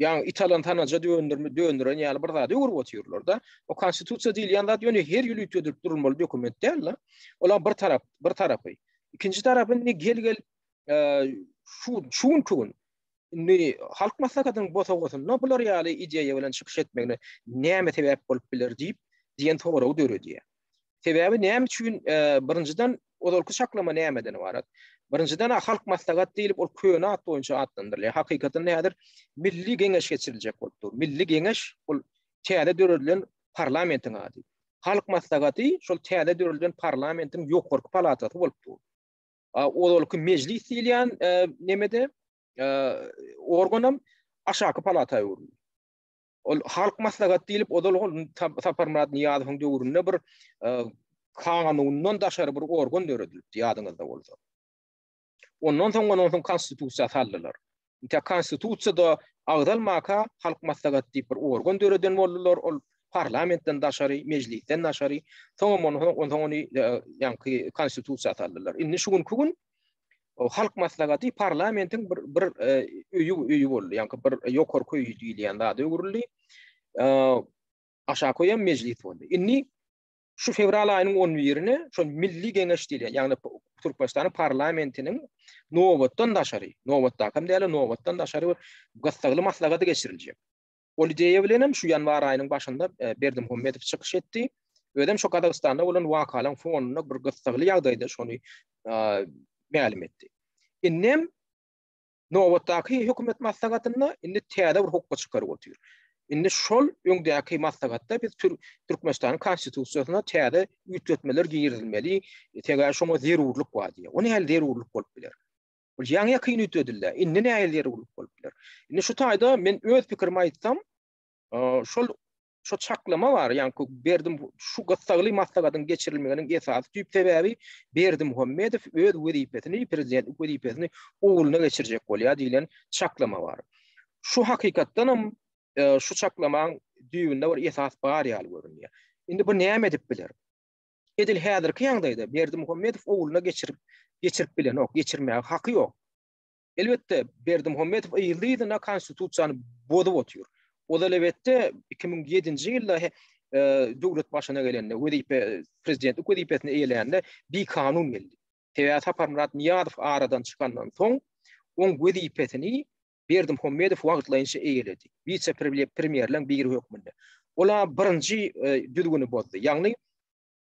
ýaňy italan sanaja döndürme döndüren ýaly bir zady öwrüp otyrlar-da. O konstitusiýa diýilýän zat ýöne her ýyl üýtgedilip durulmaly dokument däl-de. Ola bir tarap, bir tarapy. Ikinji tarapy indi gel-gel e, şu şu günki gün indi halk maslahatynyň bosagasynda bular ýaly ideýa bilen çykyş etmegine näme sebäp bolup biler diýip diýen soragy döredýär. Sebäbi näme üçin e, birinjiden ozalky çaklama nämeden ybarat? Birinjiden halk maslahat diýlip ol köne at boýunça atlandyrylýar. Hakykatynda häzir milli geňeş geçiriljek bolup dur. Milli geňeş ol täze döredilen parlamentiň ady. Halk maslahaty şol täze döredilen parlamentiň ýokarky palatasy bolup dur. Ozalky mejlis diýilýän e, nemede e, organam aşaky palata öwrüldi. Ol halk maslahat diýlip ozal ol Saparmyrat Nyýazowyň döwründe bir e, kanundan daşary bir organ döredilipdi ýadyňyzda bolsa. Ondan soň ondan soň konstitusiýa saldylar. Tä konstitusiýada agzalmaka halk maslahat diýip bir organ döreden boldular. Ol Parlamentden daşary, mejlisden daşary. Soňam ony onsoň ony ýaňky konstitusiýa saldylar. Indi şu günki gün Halk Maslahaty parlamentiň bir bir öýi öýi boldy. Ýaňky bir ýokarky öýi diýilýän zada öwrüldi. Aşaky öýem mejlis boldy. Indi şu fewral aýynyň on birine şol Milli Geňeş diýilýän, ýagny Türkmenistanyň parlamentiniň nobatdan daşary, nobatdakam däl, nobatdan daşary bir gyssagly maslahaty geçiriljek. Ol ideýa bilen hem şu ýanwar aýynyň başynda Berdimuhamedow çykyş etdi. Özem şu Gazagystanda bolan wakalaryň fonunda bir gyssagly ýagdaýda şony mälim etdi. Indem Nobatdaky hökümet maslahatynda indi täze bir hokga çykaryp otyr. Indi şol öňdäki maslahatda biz Türkmenistanyň Konstitusiýasyna täze üýtgetmeler girizilmeli, sebäbi şoňa zerurlyk bar diýýär. O nähili zerurlyk bolup biler? Ol ýaňy-ýakyn üýtgedildi. Indi nähili zerurlyk bolup biler? Indi şu taýda men öz pikirimi aýtsam, şol Şo çaklama bar, ýaňky Berdim şu gyssagly maslahatyň geçirilmeginiň esasy düýp sebäbi Berdimuhamedow öz wezipesini, prezidentlik wezipesini ogluna geçirjek bolýar diýlen çaklama bar. Şu hakykatdanam şu çaklamaň düýbünde bir esas bar ýaly görünýär. Indi bu näme edip biler? Edil häzirki ýagdaýda Berdimuhamedow ogluna geçirip geçirip bilenok, geçirmäge haky ýok. Elbetde, Berdimuhamedow yzly-yzyna konstitusiýany bozup otyr. Ozalebetde 2007-nji ýylda döwlet başyna gelende, wezipe, prezidentlik wezipesini eýelände bikanun geldi. Sebäbi Saparmyrat Nyýazow aradan çykandan soň, oň wezipesini Berdimuhamedow wagtlaýynça eýeledi. Wise-premýerleň biri hökmünde. Ol-a birinji düzgüni bozdy. Ýagny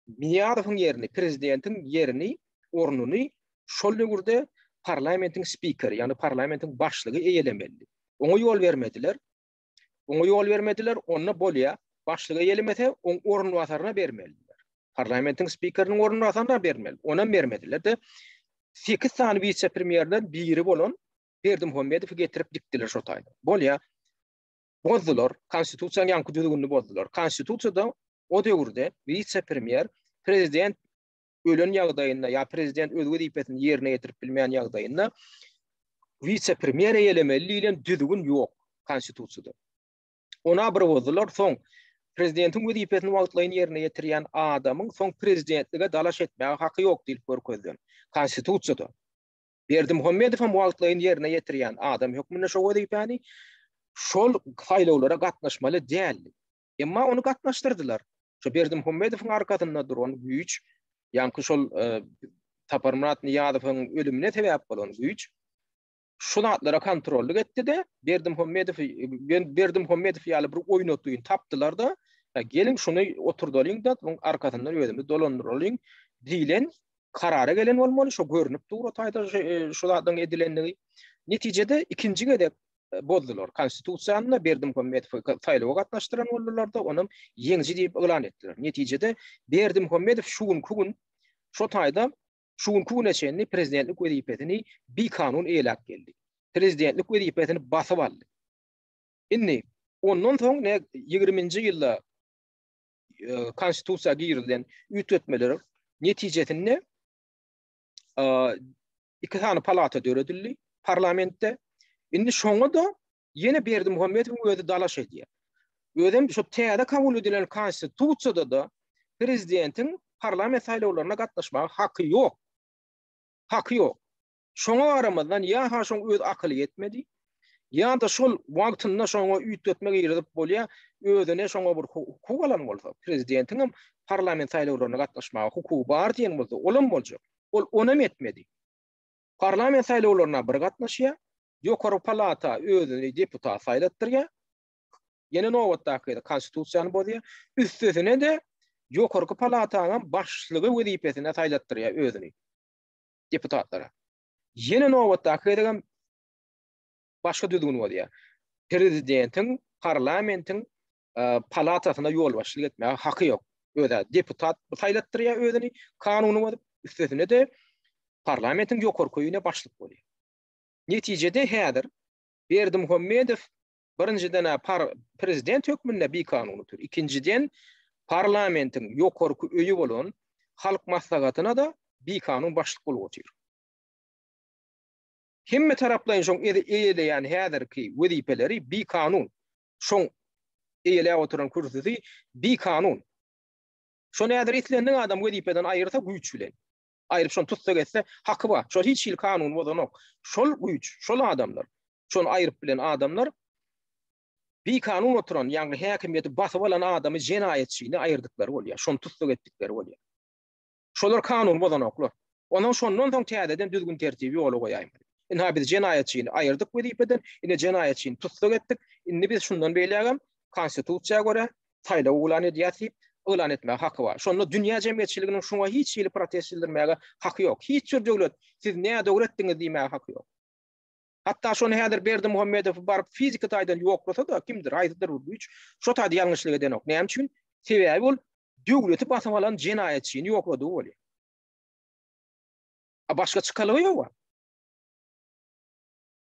Nyýazowyň ýerini, prezidentiň ýerini, ornuny şol döwürde parlamentiň spikeri, ýagny parlamentiň başlygy eýelemelidi. Oňa ýol bermediler. Oňa ýol bermediler, onda bolýa, başlygy eýelemese, oň orunbasaryna bermelidiler. Parlamentiň spikeriniň orunbasaryna bermeli. Onam bermediler-de, sekiz sany wise-premýerden biri bolan Berdimuhamedowy getirip dikdiler şo taýda. Bolýa. Bozdular. Konstitusiýanyň ýaňky düzgünini bozdular. Konstitusiýada o döwürde wise-premýer prezident ölen ýagdaýynda ýa prezident öz wezipesini ýerine ýetirip bilmeýän ýagdaýynda wise-premýer eýelemeli diýlen düzgün ýok konstitusiýada. Ona bir bozdular, soň prezidentiň wezipesini wagtlaýyn ýerine ýetirýän adamyň soň prezidentlige dalaş etmäge haky ýok diýlip görkezilen konstitusiýada. Berdimuhamedow hem wagtlaýyn ýerine ýetirýän adam hökmünde şo wezipäni şol saýlawlara gatnaşmaly däldi. Emma ony gatnaşdyrdylar. Şo Berdimuhamedowyň arkasynda duran güýç, ýaňky şol Saparmyrat Nyýazowyň ölümine sebäp bolan güýç şu zatlara kontrollyk etdi-de, Berdimuhamedowy Berdimuhamedow ýaly bir oýnatgyny tapdylar-da, geliň şuny oturdalyň-da, muň arkasyndan özümiz dolandyralyň diýlen karara gelen bolmaly, şo görnüp dur o taýda şu zadyň edilendigi. Netijede ikinji gezek bozdular. Konstitusiýany-da Berdimuhamedowy saýlawa gatnaşdyran boldular-da, onam ýeňiji diýip yglan etdiler. Netijede Berdimuhamedow şu günki gün şo taýda şu günki güne çenli prezidentlik wezipesini bikanun eýeläp geldi. Prezidentlik wezipesini basyp aldy. Indi ondan soň ne ýigriminji ýylda konstitusiýa girizilen üýtgetmeleriň netijesinde iki sany palata döredildi parlamentde. Indi şoňa-da ýene Berdimuhamedowyň özi dalaş edýär. Özem şu täze kabul edilen konstitusiýada-da prezidentiň parlament saýlawlaryna gatnaşmaga haky ýok. Haky ýok. Şoňa garamazdan ýa-ha şoň öz akyly ýetmedi, ýa-da şol wagtynda şoňa üýtgetme girizip bolýa, özüne şoňa bir hukuk alan bolsa, prezidentiňem parlament saýlawlaryna gatnaşmaga hukugy bar diýen bolsa, olam boljak. Ol onam etmedi. Parlament saýlawlaryna bir gatnaşýa, ýokary palata özüni deputat saýlatdyrýa, ýene nobatdaky gezek konstitusiýany bozýa, üstesine-de ýokarky palataňam başlygy wezipesine saýlatdyrýa özüni. deputatlara. Ýene nobatdaky gezegem başga düzgün bolýar. Prezidentiň parlamentiň palatasyna ýolbaşçylyk etmäge haky ýok. Özä deputat saýlatdyrýar özüni kanuny bozup, üstesine-de parlamentiň ýokarky öýüne başlyk bolýar. Netijede häzir Berdimuhamedow birinjiden-ä par prezident hökmünde bikanun otyr. Ikinjiden parlamentiň ýokarky öýi bolan Halk Maslahatyna-da bikanun başlyk bolup otyr. Hemme taraplaýyn şoň eýeleýän häzirki wezipeleri bikanun. Şoň. Eýeläp oturan kürsüsi bikanun. Şony häzir islendik adam wezipeden aýyrsa güýç bilen. Aýryp şony tussag etse haky bar. Şol hiç hili kanuny bozanok. Şol güýç, şol adamlar, şony aýryp bilen adamlar bikanun oturan, ýagny häkimiýeti basyp alan adamy jenaýatçyny aýyrdyklary bolýar. Şony tussag etdikleri bolýar. Şolar kanuny bozanoklar. Ondan şondan soň täzeden düzgün-tertibi ýola goýaýmaly. Ynha biz jenaýatçyny aýyrdyk wezipeden, ine jenaýatçyny tussag etdik, indi biz şundan beýlägem konstitusiýa görä saýlaw yglan edýäs diýip, yglan etmäge haky bar. Şonda dünýä jemgyýetçiliginiň şuňa hiç hili protest bildirmäge haky ýok. Hiç bir döwlet siz nädogry etdiňiz diýmäge haky ýok. Hatda şony häzir Berdimuhamedowy baryp fiziki taýdan ýoklasa-da kimdir, haýsydyr bir güýç şo taýda ýalňyşlyk edenok. Näme üçin? Sebäbi ol döwleti basyp alan jenaýatçyny ýokladygy bolýar. A başga çykalga ýok.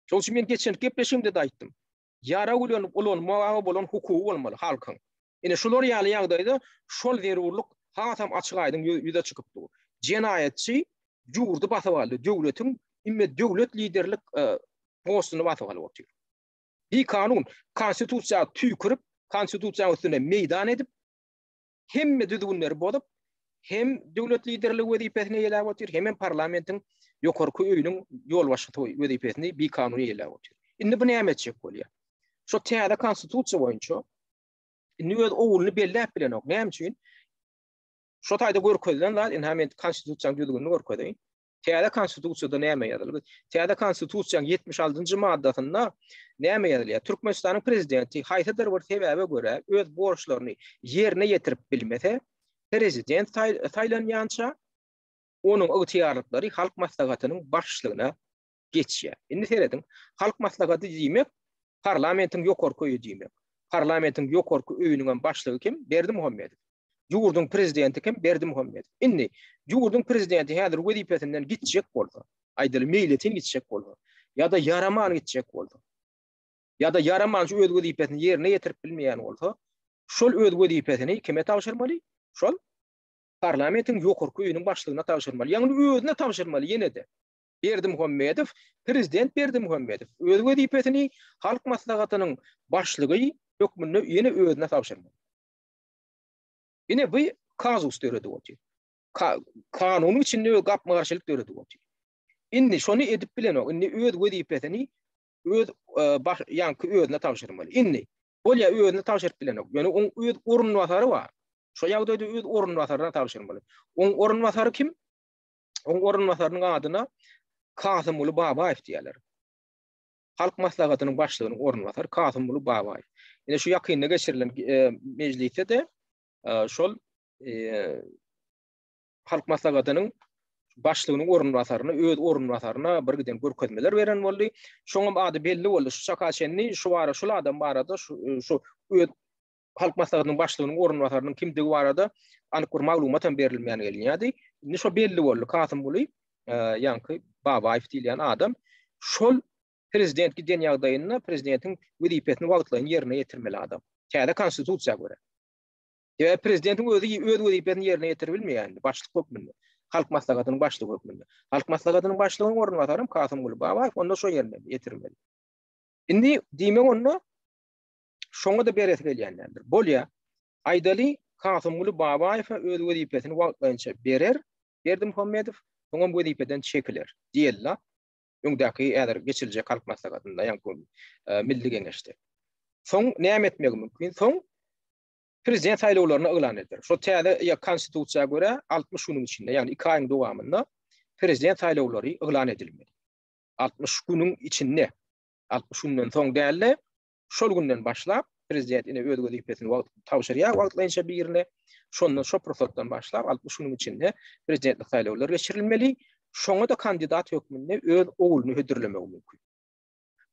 Şonuň üçin men geçen gepleşigimde-de aýtdym. Ýarag bilen ulanmaga bolan hukugy bolmaly halkyň. Ine şular ýaly ýagdaýda şol zerurlyk hasam açyk-aýdyň ýüze çykyp dur. Jenaýatçy ýurdy basyp aldy, döwletiň ime döwlet liderlik e, postuny basyp alyp otyr. Bikanun konstitusiýa tüýkürip, konstitusiýanyň üstüne meýdan edip, hemme düzgünleri bozup, hem döwlet liderligi wezipesini eýeläp otyr, hemem parlamentiň ýokarky öýüniň ýolbaşçysy wezipesini bikanun eýeläp otyr. Indi bu näme etjek bolýar? Şo täze konstitusiýa boýunça indi öz ogluny belläp bilenok. Näme üçin? Şo taýda görkezilen zat, indi men konstitusiýanyň düzgünini görkezeýin. Täze konstitusiýada näme ýazylgy? Täze konstitusiýanyň 76-njy maddasynda näme ýazylýar? Türkmenistanyň prezidenti haýsydyr bir sebäbe görä öz borçlaryny ýerine ýetirip bilmese, prezident saýlanýança onuň ygtyýarlyklary Halk Maslahatynyň başlygyna geçýär. Indi serediň, Halk Maslahaty diýmek parlamentiň ýokarky öýi diýmek. Parlamentiň ýokarky öýüniň hem başlygy kim? Berdimuhamedow. Ýurduň prezidenti kim? Berdimuhamedow. Indi ýurduň prezidenti häzir wezipesinden gitjek bolsa, aýdaly meýletin gitjek bolsa, ýa-da ýaraman gitjek bolsa, ýa-da ýaraman şu öz wezipesini ýerine ýetirip bilmeýän bolsa, şol öz wezipesini kime tabşyrmaly? Şol parlamentiň ýokarky öýüniň başlygyna tabşyrmaly. Ýagny özüne tabşyrmaly ýene-de. Berdimuhamedow, prezident Berdimuhamedow öz wezipesini Halk Maslahatynyň başlygy hökmünde ýene özüne tabşyrmaly. Ine bu kazus döredip otyr. Ka kanunyň içinde öz gapma-garşylyk döredip otyr. Indi şony edip bilenok. Indi öz wezipesini öz e, baş ýaňky özüne tabşyrmaly. Indi bolýa özüne tabşyryp bilenok. Ýöne oň öz orunbasary bar. Şo ýagdaýda öz orunbasaryna tabşyrmaly. Oň orunbasary kim? Oň orunbasarynyň adyna Kasymguly Babaýew diýýärler. Halk Maslahatynyň başlygynyň orunbasary Kasymguly Babaýew. Ine şu ýakynda geçirilen e, mejlisde-de e, şol e, Halk Maslahatynyň başlygynyň orunbasaryna, öz orunbasaryna bir giden görkezmeler beren boldy. Şoňam ady belli boldy. Şu çaka çenli şu bara şul adam barada şu, şu öz Halk Maslahatynyň başlygynyň orunbasarynyň kimdigi barada anyk bir maglumat hem berilmän gelinýärdi. Indi şo belli boldy. Kasymguly e, ýaňky Babaýew diýilýän adam şol prezident giden ýagdaýynda prezidentiň wezipesini wagtlaýyn ýerine ýetirmeli adam. Täze konstitusiýa görä. Sebäbi prezidentiň özi öz wezipesini ýerine ýetirip bilmeýär indi başlyk hökmünde. Halk Maslahatynyň başlygy hökmünde. Halk Maslahatynyň başlygynyň orunbasary hem Kasymguly Babaýew onda şo ýerine ýetirmeli. Indi diýmek onda Şoňa-da beresi gelýän däldir. Bolýa. Aýdaly, Kasymguly Babaýewe öz wezipesini wagtlaýynça berer Berdimuhamedow, soňam wezipeden çekiler diýeli-la. Öňdäki häzir geçiriljek Halk Maslahatynda, ýaňky Milli Geňeşde. Soň näme etmegi mümkin? Soň prezident saýlawlaryny yglan eder. Şo täze ýa konstitusiýa görä 60 günüň içinde, ýagny 2 aýyň dowamynda prezident saýlawlary yglan edilmeli. 60 günüň içinde, 60 günden soň däl-de, Şol günden başlap prezident ine öz wezipesini wagt tabşyrýar wagtlaýynça birine. Şondan şo pursatdan başlap 60 günüň içinde prezidentlik saýlawlary geçirilmeli. Şoňa da kandidat hökmünde öz ogluny hödürlemegi mümkin.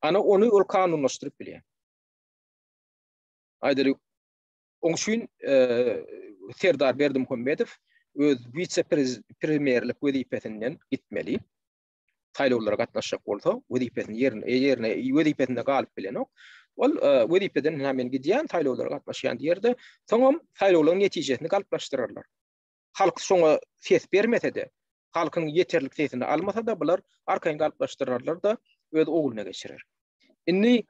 Ana ony ol kanunlaşdyryp bilýär. Aýdaly, oň üçin e, Serdar Berdimuhamedow öz wise-premýerlik wezipesinden gitmeli. saýlawlara gatnaşjak bolsa, wezipesini ýerine ýerine wezipesinde galyp bilenok. Ol e, wezipeden hä men gidýän, saýlawlara gatnaşýan diýerde, soňam saýlawlaryň netijesini galplaşdyrarlar. Halk şoňa ses bermese-de, halkyň ýeterlik sesini almasa-da, bular arkaýyn galplaşdyrarlar-da, öz ogluna geçirer. Indi.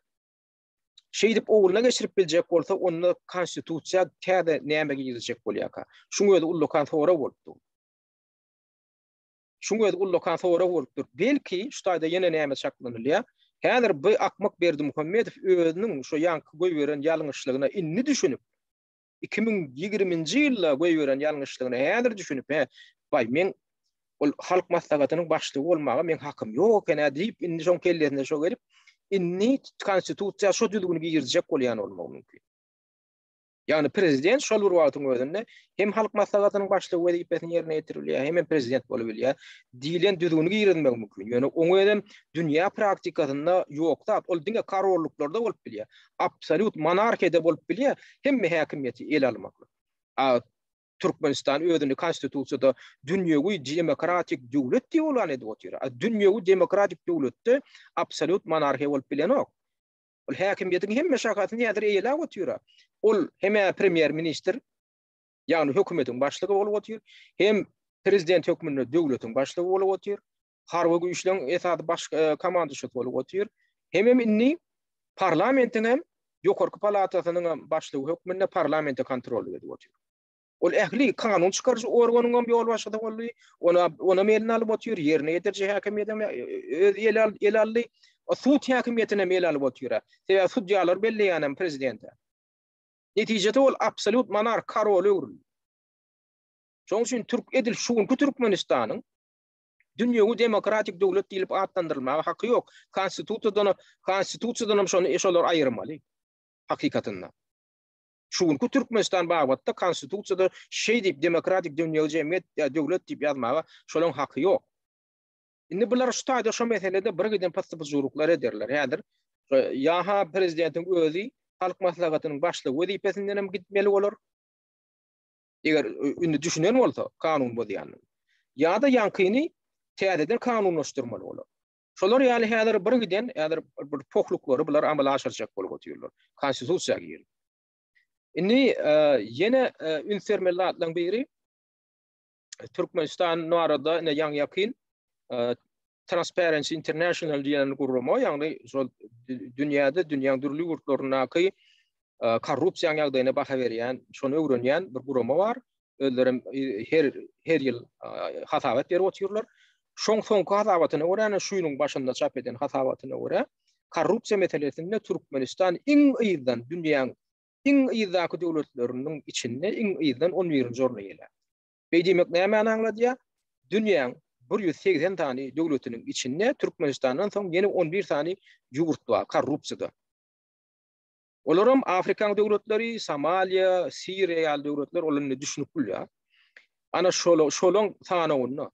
Şeýdip ogluna geçirip biljek bolsa, onda konstitusiýa täze näme girizjek bolýarka? Şuň özi ullakan sorag bolup dur. Şuň özi ullakan sorag bolup dur. Belki, şu taýda ýene näme çaklanylýar? Häzir bu akmak Berdimuhamedow özüniň şu ýaňky goýberen ýalňyşlygyna indi düşünip, 2020-nji ýylda goýberen ýalňyşlygyna häzir düşünip, hä, baý, men ol Halk Maslahatynyň başlygy bolmaga meň hakym ýok eken-ä diýip, indi şoň kellesine şo gelip, indi konstitusiýa şo düzgüni girizjek bolýan bolmagy mümkin. Ýagny prezident şol bir wagtyň özünde hem Halk Maslahatynyň başlygy wezipesini ýerine ýetirip bilýär, hemem prezident bolup bilýär diýlen düzgüni girizmegi mümkin. Ýöne oň özem dünýä praktikasynda ýok zat. Ol diňe korollyklarda bolup bilýär. Absolýut monarhiýada bolup bilýär, hemme häkimiýeti ele almaklyk. A Türkmenistan özüni konstitusiýada dünýewi demokratik döwlet diýip yglan edip otyr. A dünýewi demokratik döwletde absolýut monarhiýa bolup bilenok. Ol häkimiýetiň hemme şahasyny häzir eýeläp otyr. Ol hem-ä premýer-ministr, ýagny hökümetiň başlygy bolup otyr, hem prezident hökmünde döwletiň başlygy bolup otyr, harby güýçleň esasy baş e, komanduşysy bolup otyr. Hemem indi parlamentiň hem ýokarky palatasynyň hem başlygy hökmünde parlamente kontrollyk edip otyr. Ol ähli kanun çykaryjy organyň hem ýolbaşçysy boldy. Ona onam eline alyp otyr, ýerine ýetiriji häkimiýetem öz ele ele aldy. Sud häkimiýetini hem ele alyp otyr. Sebäbi sudýalar belleýän hem prezidente. Netijede ol absolýut monarh karola öwrüldi. Şonuň üçin türk edil şu günki Türkmenistanyň dünýewi demokratik döwlet diýlip atlandyrylmaga haky ýok. Konstitusiýadan konstitusiýadan hem şony şolar aýyrmaly. Hakykatynda. Şu günki Türkmenistan babatda konstitusiýada şeý diýip demokratik dünýewi jemgyýet ýa döwlet diýip ýazmaga şolaň haky ýok. Indi bular şu taýda şu meselede bir giden pyssy-pyjurlyklar ederler. Häzir ýa-ha prezidentiň özi Halk Maslahatynyň başlygy wezipesinden hem gitmeli bolar. Eger indi düşünen bolsa kanun bozýanyny. Ýa-da ýaňkyny täzeden kanunlaşdyrmaly bolar. Şolar ýaly häzir bir giden häzir bir pohluklary bular amala aşyrjak bolup otyrlar. Konstitusiýa girip. Indi ýene üns bermeli zatlaryň biri Türkmenistan barada ine ýaňy ýakyn Transparency International diýen gurama, ýagny şol dünýäde dünýäň dürli ýurtlaryndaky korrupsiýanyň ýagdaýyna baha berýän, şony öwrenýän bir gurama bar. Özlerem her her ýyl hasabat berip otyrlar. Şoň soňky hasabatyna görä, ýagny şu ýylyň başynda çap eden hasabatyna görä, korrupsiýa meselesinde Türkmenistan iň yzdan dünýäň iň yzdaky döwletleriniň içinde iň yzdan on birinji orny eýeläpdir. Beý diýmek nämäni aňladýar? Dünýäň 180 sany döwletiniň içinde Türkmenistandan soň ýene 11 sany ýurt bar korrupsiýada. Olaram Afrikanyň döwletleri, Somaliýa, Siriýa ýaly döwletler, olar indi düşünip bilýär. Ana şol şolaň sanawynda.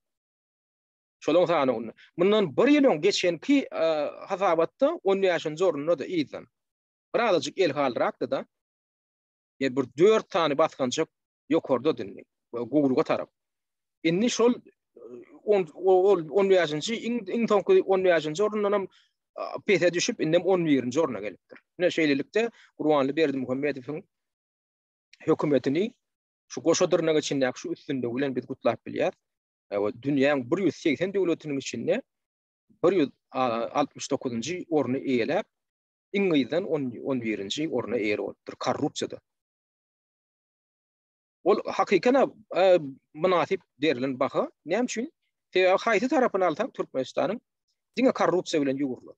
Şolaň sanawynda. Mundan bir ýyl öň geçenki e, hasabatda 15-nji orunda-da yzdan. Birazajyk elhalrakdy-da. Ýa bir 4 sany basgançak ýokarda indi. Gowruga tarap. Indi şol on ol 15-nji iň iň soňky 15-nji orundan hem pese düşüp indem 11-nji orna gelipdir. Ine şeýlelikde Gurbanly Berdimuhamedowyň hökümetini şu goşa dyrnak içindäki şu üstünligi bilen biz gutlap bilýäris. We dünýäň 180 döwletiniň içinde 169-njy orny eýeläp, iň yzdan 11-nji orna eýe bolupdyr korrupsiýada. Ol hakykana mynasyp berlen baha. Näme üçin? Sebäbi haýsy tarapyny alsaň Türkmenistanyň diňe korrupsiýa bilen ýugrulan.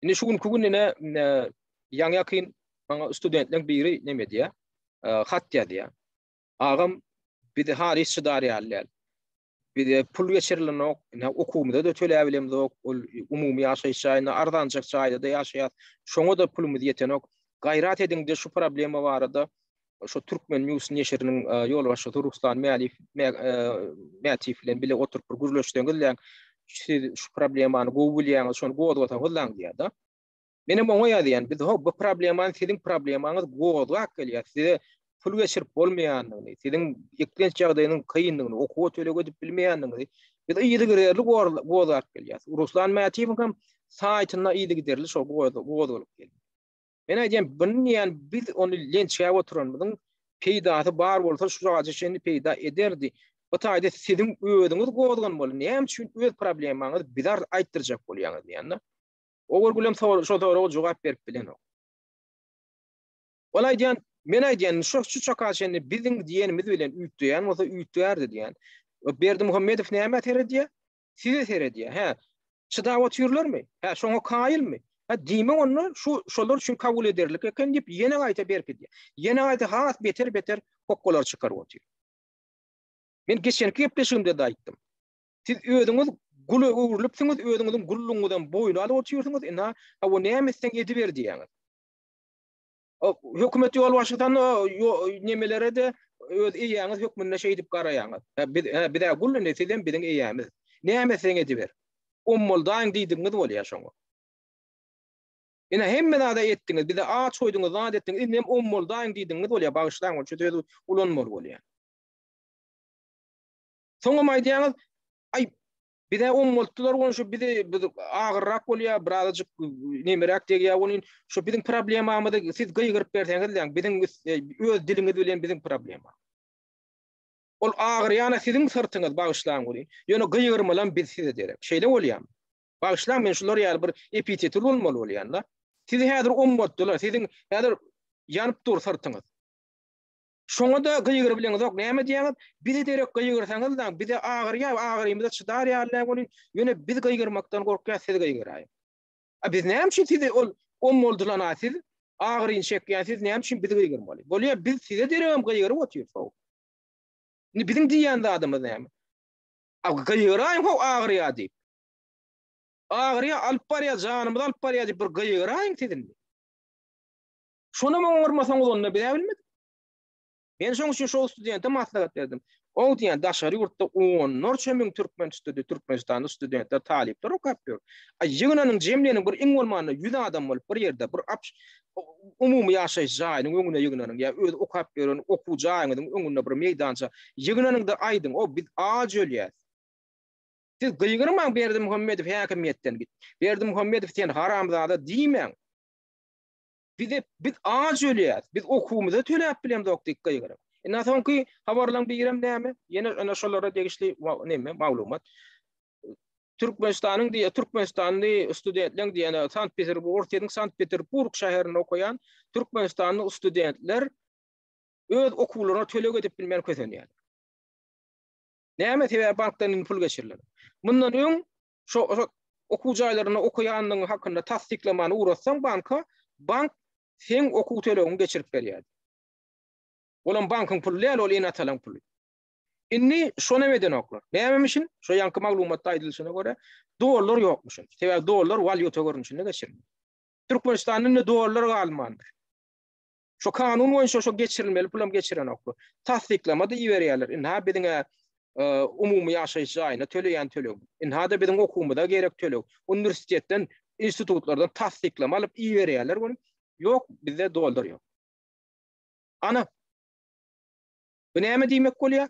Indi şu günki gün ine ýaňy ýakyn maňa studentleriň biri neme diýýär? Hat ýazýar. Agam bizi halys çydar ýaly däl. Bize pul geçirilenok, ine okuwymyza-da töläp bilemzok, ol umumy ýaşaýyş jaýynda arzanjak jaýda-da ýaşaýas, şoňa-da pulumyz ýetenok. Gaýrat ediň-de şu problema barada şu Türkmen News neşiriniň ýolbaşçysy Ruslan Mäliýew Mätiýew bilen bile oturyp bir gürleşseňizläň, siz şu problemany gowy bilýäňiz, şony gozgasaňyzlaň diýýär-de. Menem oňa ýazýan, biz ho bu problemany siziň problemaňyz gozgap gelýär. Size pul geçirip bolmaýandygyny, siziň eklenç ýagdaýynyň kyndygyny, okuwa töleg edip bilmeýändigiňizi biz yzygiderli gozgap gelýäris. Ruslan Mätiýewiň hem saýtynda yzygiderli şol gozgalyp gelýär. Men aýdýan, buny diýýän biz ony lençäp oturanymyzyň peýdasy bar bolsa şu zada çenli peýda ederdi. Bu taýda siziň özüňiz gozganmaly. Näme üçin öz problemaňyzy bize aýtdyrjak bolýaňyz diýende. Ogurgülem şo soraga jogap berip bilenok. Ol aýdýan, men aýdýan, şu şu çaka çenli biziň diýenimiz bilen üýtgeýän bolsa üýtgärdi diýen. Berdimuhamedow nämä seredýär? Size seredýär. Hä, çydap otyrlarmy? Hä, şoňa kaýylmy? Hä, diýmek onda şu şolar üçin kabul ederlik eken diýip ýene gaýta berkidýär. Ýene gaýta has beter-beter hokgalar çykaryp otyr. Men geçenki gepleşigimde-de aýtdym. Siz özüňiz gula öwrülipsiňiz, özüňiziň gullugyňyzam boýun alyp otyrsyňyz, ynha, hawa näme etseň ediber diýýäňiz. Hökümet ýolbaşçysyna nemelere-de öz eýäňiz hökmünde şeýdip garaýaňyz. Hä, biz, hä, biz-ä gul indi, sizem biziň eýämiz. Näme etseň ediber. Ommaldaýyň diýdigiňiz bolýar şoňa. Ine, hemme zada etdiňiz, bizi aç goýduňyz, zat etdiňiz, indem ommaldaýyň diýdigiňiz bolýar, bagyşlaň, ol şu sözi ulanmaly bolýar. Soňam aýdýaňyz, aý, bize ommaltdylar ony şu bizi biz agyrrak bolýar, birazajyk nemeräk degýär welin, şu biziň problemamyzy siz gygyryp berseňiz diýýän, biziň e, öz diliňiz bilen biziň problema. Ol agyrýana siziň syrtyňyz bagyşlaň welin, ýöne gygyrmalam biz size derek. Şeýle bolýarmy? Bagyşlaň men şular ýaly bir epiteti ulanmaly bolýan-da. Sizi häzir ommaltdylar, siziň häzir ýanyp dur syrtyňyz. Şoňa-da gygyrybileňizok, näme diýýäňiz? Bize derek gygyrsaňyz-da, bize agyrýar, agyrymyza çydar ýaly däl welin, ýöne biz gygyrmakdan gorkýas, siz gygyraýyň. A biz näme üçin sizi ol ommaldylan-a siz, agyryny çekýän siz näme üçin bizi gygyrmaly? Bolýar, biz size deregem gygyryp otyrys-ow. Indi biziň diýýän zadymyz näme? A gygyraýyň-how agyrýar diýip. Agyrýar, alyp barýar, janymyzy alyp barýar diýip bir gygyraýyň siz indi. Şonam oňarmasaňyz onda biz-ä bilmedik. Men şoň üçin şol studente maslahat berdim. Ol diýen daşary ýurtda onlarça müň türkmen studi, Türkmenistanda studentler, talyplar okap ýör. A ýygnanyň, jemleniň bir iň bolmanda 100 adam bolup bir ýerde bir umumy ýaşaýyş jaýynyň öňüne ýygnanyň ýa öz okap ýören okuw jaýyňyzyň öňünde bir meýdança ýygnanyň-da aýdyň, o biz aç ölýäs. Siz gygyrmaň Berdimuhamedow häkimiýetden git. Berdimuhamedow sen haramzada diýmäň. Bize biz aç ölýäs. Biz okuwymyza töläp bilemzok diýip gygyryp. Indi soňky habarlaryň birem näme? Ýene ene şolara degişli näme maglumat. Türkmenistanyň diýe Türkmenistanly studentleň diýene Sankt Peterburg, Orsýetiň Sankt Peterburg şäherinde okaýan Türkmenistanly studentler öz okuwlaryna töleg edip bilmän kösenýär. Näme sebäp bankdan indi pul geçirilen? Mundan öň şo okuw jaýlarynda okaýandygyň hakynda tassyklamany ugratsaň banka, bank seň okuw tölegiňi geçirip berýärdi. Olam bankyň puly däl, ol ene-atalaň puly. Indi şonam edenoklar. Nämemişin? Şo ýaňky maglumatda aýdylyşyna görä, dollar ýokmuşyn. Sebäbi dollar walýuta görnüşinde geçirilýär. Türkmenistanda indi dollar galmandyr. Şo kanun boýunça şo geçirilmeli pulam geçirenoklar. Tassyklama-da iberýärler. Ynha biziň umumy ýaşaýyş jaýyna töleýän töleg. Ynha-da biziň okuwymyza gerek töleg. Uniwersitetden, institutlardan tassyklama alyp iberýärler welin, ýok, bizde dollar ýok. Ana. Bu näme diýmek bolýar?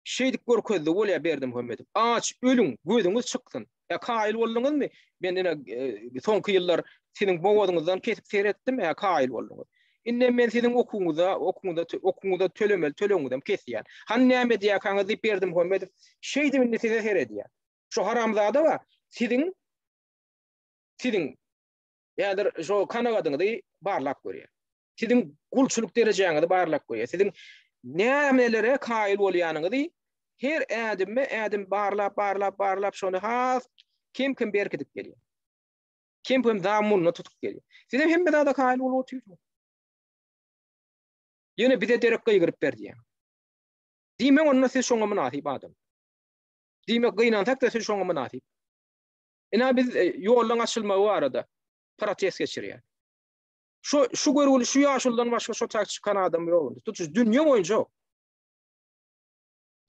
Şeýdip görkezdi bolýar Berdimuhamedow. Aç ölüň, gözüňiz çyksyn. Ýa kaýyl bolduňyzmy? Men ine e, soňky ýyllar siziň bogazyňyzdan kesip seretdim, ýa kaýyl bolduňyz. Indi men siziň okuwyňyza, okuwyňyza, okuwyňyza tölemeli tölegiňizem kesýän. Hany näme edýärkaňyz diýip Berdimuhamedow şeýdip indi size seredýär. Şu haramzada bar, siziň siziň häzir şo kanagadyňyzy barlap görýär. Siziň gulçulyk derejäňizi barlap görýär. Siziň nämelere kaýyl bolýanyňyzy her ädimme ädim barlap, barlap, barlap şony has kem-kem berkidip gelýär. Kem-kem zamununa tutup gelýär. Sizem hemme zada kaýyl bolup otyrsyňyz. Ýöne bize derek gygyryp ber diýýär. Diýmek onda siz şoňa mynasyp adam. Diýmek gynansak-da siz şoňa mynasyp. Ina biz e, ýollaň açylmagy barada protest geçirýär. Şu şu görgüli şu ýaşuludan başga şo tak çykan adam ýok indi. Tutuş dünýe boýunça ýok.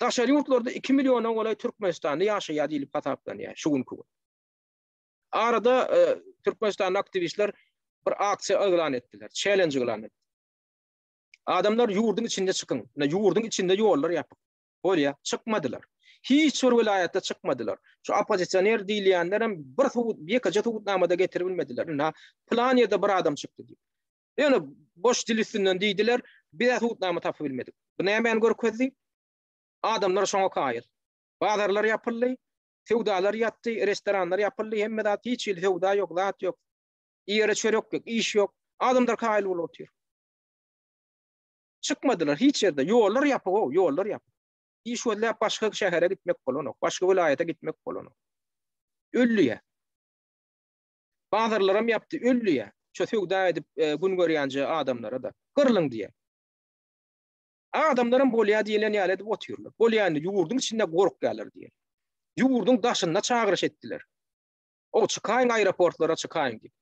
Daşary ýurtlarda 2 milliona golaý Türkmenistanda ýaşaýar diýlip hasaplanýar şu günki gün. Arada e, Türkmenistanda aktiwistler bir aksiýa yglan etdiler, challenge yglan etdiler. Adamlar ýurduň içinde çykyň. Ýurduň içinde ýollar ýapyk. Bolýa, çykmadylar. Hiç bir welaýatda çykmadylar. Şu oppozisioner diýilýänlerem bir subut, ýekeje subutnama-da getirip bilmediler. Ynha, pylan ýerde bir adam çykdy diýip. Ýöne boş dil üstünden diýdiler, biz-ä subutnama tapyp bilmedik. Bu nämäni görkezdi? Adamlar şoňa kaýyl. Bazarlar ýapyldy, söwdalar ýatdy, restoranlar ýapyldy, hemme zat, hiç hili söwda ýok, zat ýok. Iýere çörek ýok, iş ýok. Adamlar kaýyl bolup otyr. Çykmadylar hiç ýerde. Ýollar ýapyk-ow, ýollar ýapyk. Iş gözläp başga şähere gitmek bolanok, başga welaýata gitmek bolanok. Öldüýä. Bazarlaram ýapdy, öldüýä. Şo söwda edip e, gün görýänje adamlara-da. Gyrlyň diýä. Adamlaram bolýa diýlen ýaly edip otyrlar. Bolýa indi ýurduň içinde gorkýarlar diýen. Ýurduň daşynda çagyryş etdiler. O çykaýyň aeroportlara çykaýyň diýip.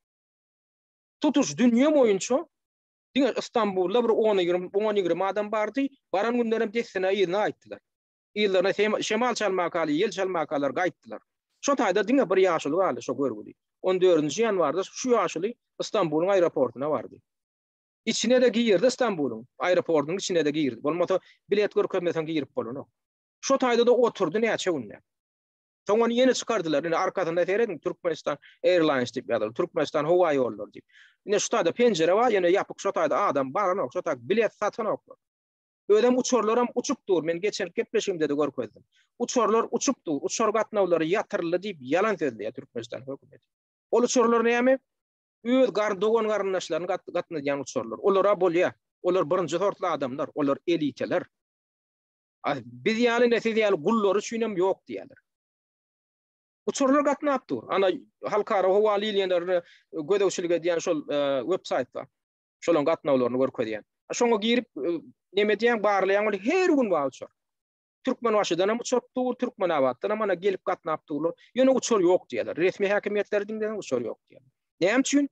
Tutuş dünýe boýunça diňe Istanbulda bir on-ýigrimi, on-ýigrimi adam bardy. Baran günlerem dessine yzyna gaýtdylar. Yzlaryna şemal çalmakaly, ýel çalmakalar gaýtdylar. Şo taýda diňe bir ýaşuly galdy şo görgüli. On dördünji ýanwarda şu ýaşuly Istanbulyň aeroportuna bardy. Içine-de girdi Istanbulyň aeroportunyň içine-de girdi. Bolmasa bilet görkezmeseň girip bolanok. Şo taýda-da oturdy näçe günläp. Soň ony ýene çykardylar. Ine arkasynda serediň Türkmenistan Airlines diýip ýazyldy. Türkmenistan howa ýollary diýip. Ine şu taýda penjire bar, ýene ýapyk şo taýda adam baranok, şo taýda bilet satanoklar. Özem uçarlaram uçup dur. Men geçen gepleşigimde-de görkezdim. Uçarlar uçup dur. Uçar gatnawlary ýatyryldy diýip ýalan sözleýär Türkmenistan hökümeti. Ol uçarlar näme? Öz gar dogan garyndaşlaryny gatnadýan uçarlar. Olara bolýar. Olar birinji sortly adamlar, olar eliteler. A biz ýaly ne siz ýaly gullar üçin hem ýok diýýärler. Uçarlar gatnap dur. Ana halkara howa liniýalaryna gözegçilik edýän şol e, web saýt bar. Şolaryň gatnawlaryny görkezýän. Şoňa girip e, neme edýän, barlaýan ol her gün bar uçar. Türkmenbaşydan hem uçar dur, Türkmenabatdan hem ana gelip gatnap durlar. Ýöne uçar ýok diýýärler. Resmi häkimiýetleri diňleseň uçar ýok diýýärler. Näme üçin?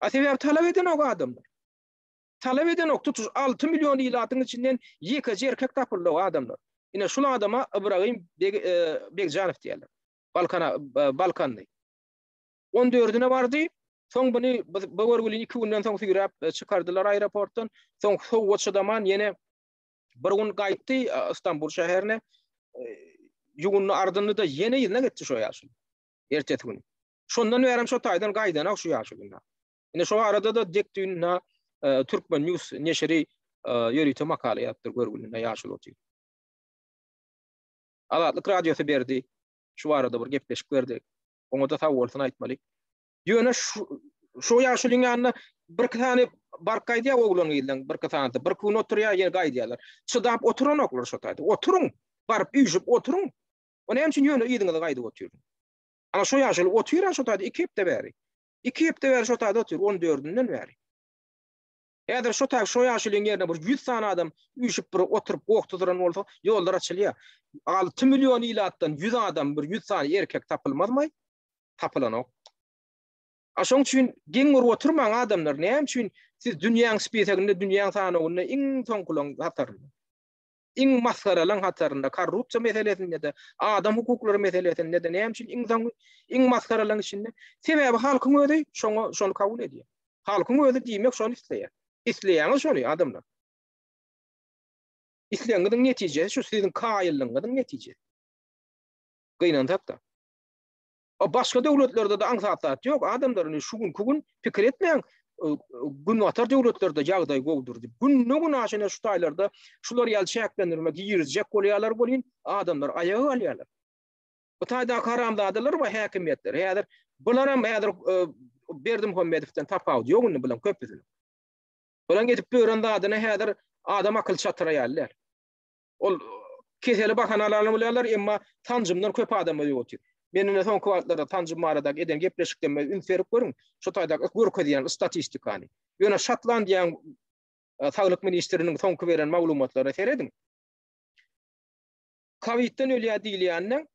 A sebäbi talap edenok adamlar. Talap edenok tutuş 6 million ilatyň içinden ýekeje erkek tapyldy o adamlar. Ine şul adama Ibragim Beg, e, Begjanow diýýärler. Balkana e, Balkanly. 14-üne bardy. Soň buny bu görgüli 2 günden soň süýräp e, çykardylar aeroportdan. Soň sowuga çydaman ýene bir gün gaýtdy e, Istanbul şäherine. E, ýuwundy ardyndy-da ýene yzyna gitdi şo ýaşuly. Ertesi gün. Şondan bärem şo taýdan gaýdanak şu ýaşuly. Ine şo arada-da dek düýn e, Türkmen News neşiri e, ýörite makala ýazypdyr görgüline ýaşuly otyr. Azatlyk radiosy berdi. Şu barada bir gepleşik berdi. Oňa da sag bolsun aýtmaly. Ýöne şu şu ýaşulyň ýanyna bir iki sany baryp gaýdýar oglan gyzlaň bir iki sanysy. Bir gün oturýar, ýene gaýdýarlar. Çydap oturanoklar şo taýda. Oturyň, baryp üýşüp oturyň. O näme üçin ýöne yzyňyza gaýdyp otyr? Ana şo ýaşuly otyr şo taýda iki hepde bäri. Iki hepde bäri şo taýda otyr, on dördünden bäri. Häzir şo taý şo ýaşulyň ýerine bir 100 sany adam üýşüp bir oturyp goh tuturan bolsa, ýollar açylýar. 6 million ilatdan 100 adam, bir 100 sany erkek tapylmazmy? Tapylanok. A şoň üçin geň görüp oturmaň adamlar, näme üçin siz dünýäň spiseginde, dünýäň sanawynda iň soňkularyň hatarynda? Iň masgaralaň hatarynda, korrupsiýa meselesinde-de, adam hukuklary meselesinde-de näme üçin iň soňky, iň masgaralaň içinde? Sebäbi halkyň özi şoňa şony kabul edýär. Halkyň özi diýmek şony isleýär. Isleýäňiz şony adamlar. Islegiňiziň netijesi şu siziň kaýyllygyňyzyň netijesi. Gynansak-da. A başga döwletlerde-de aňsat zat ýok. Adamlar indi şu günki gün pikir etmäň, günbatar döwletlerde ýagdaý gowudyr diýip. Günde-gün aşyna şu taýlarda şular ýaly çäklendirme girizjek bolýarlar welin, adamlar aýaga galýarlar. Bu taýdaky haramzadalar we häkimiýetler häzir bularam häzir Berdimuhamedowdan tapawudy ýok indi bularyň köpüsiniň. Bularyň edip ýören zadyna häzir adam akyl çatyra ýaly däl. Ol keseli bahana alan bolýarlar, emma sanjymdan köp adam ölüp otyr. Men ine soňky wagtlarda sanjym barada eden gepleşiklerime üns berip görüň, şu taýda görkezýän statistikany. Ýöne Şotlandiýanyň e, saglyk ministriniň soňky beren maglumatlaryna serediň. Covidden ölýär diýilýänden,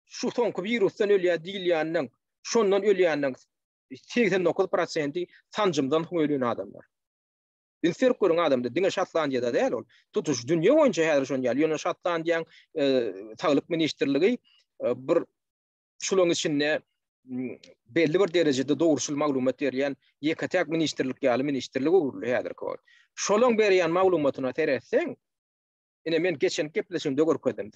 şu soňky wirusdan ölýär diýilýänden, şondan ölýänden 89%-i sanjymdan soň ölen adamlar. Üns berip görüň adamda diňe Şotlandiýada däl ol. Tutuş dünýe boýunça häzir şon ýaly. Ýöne Şotlandiýaň e, saglyk ministrligi e, bir şularyň içinde belli bir derejede dogruçyl maglumat berýän ýeke-täk ministrlik ýaly ministrlik öwrüldi häzirki wagt. Şolaň berýän maglumatyna seretseň, ine men geçen gepleşigimde görkezdim.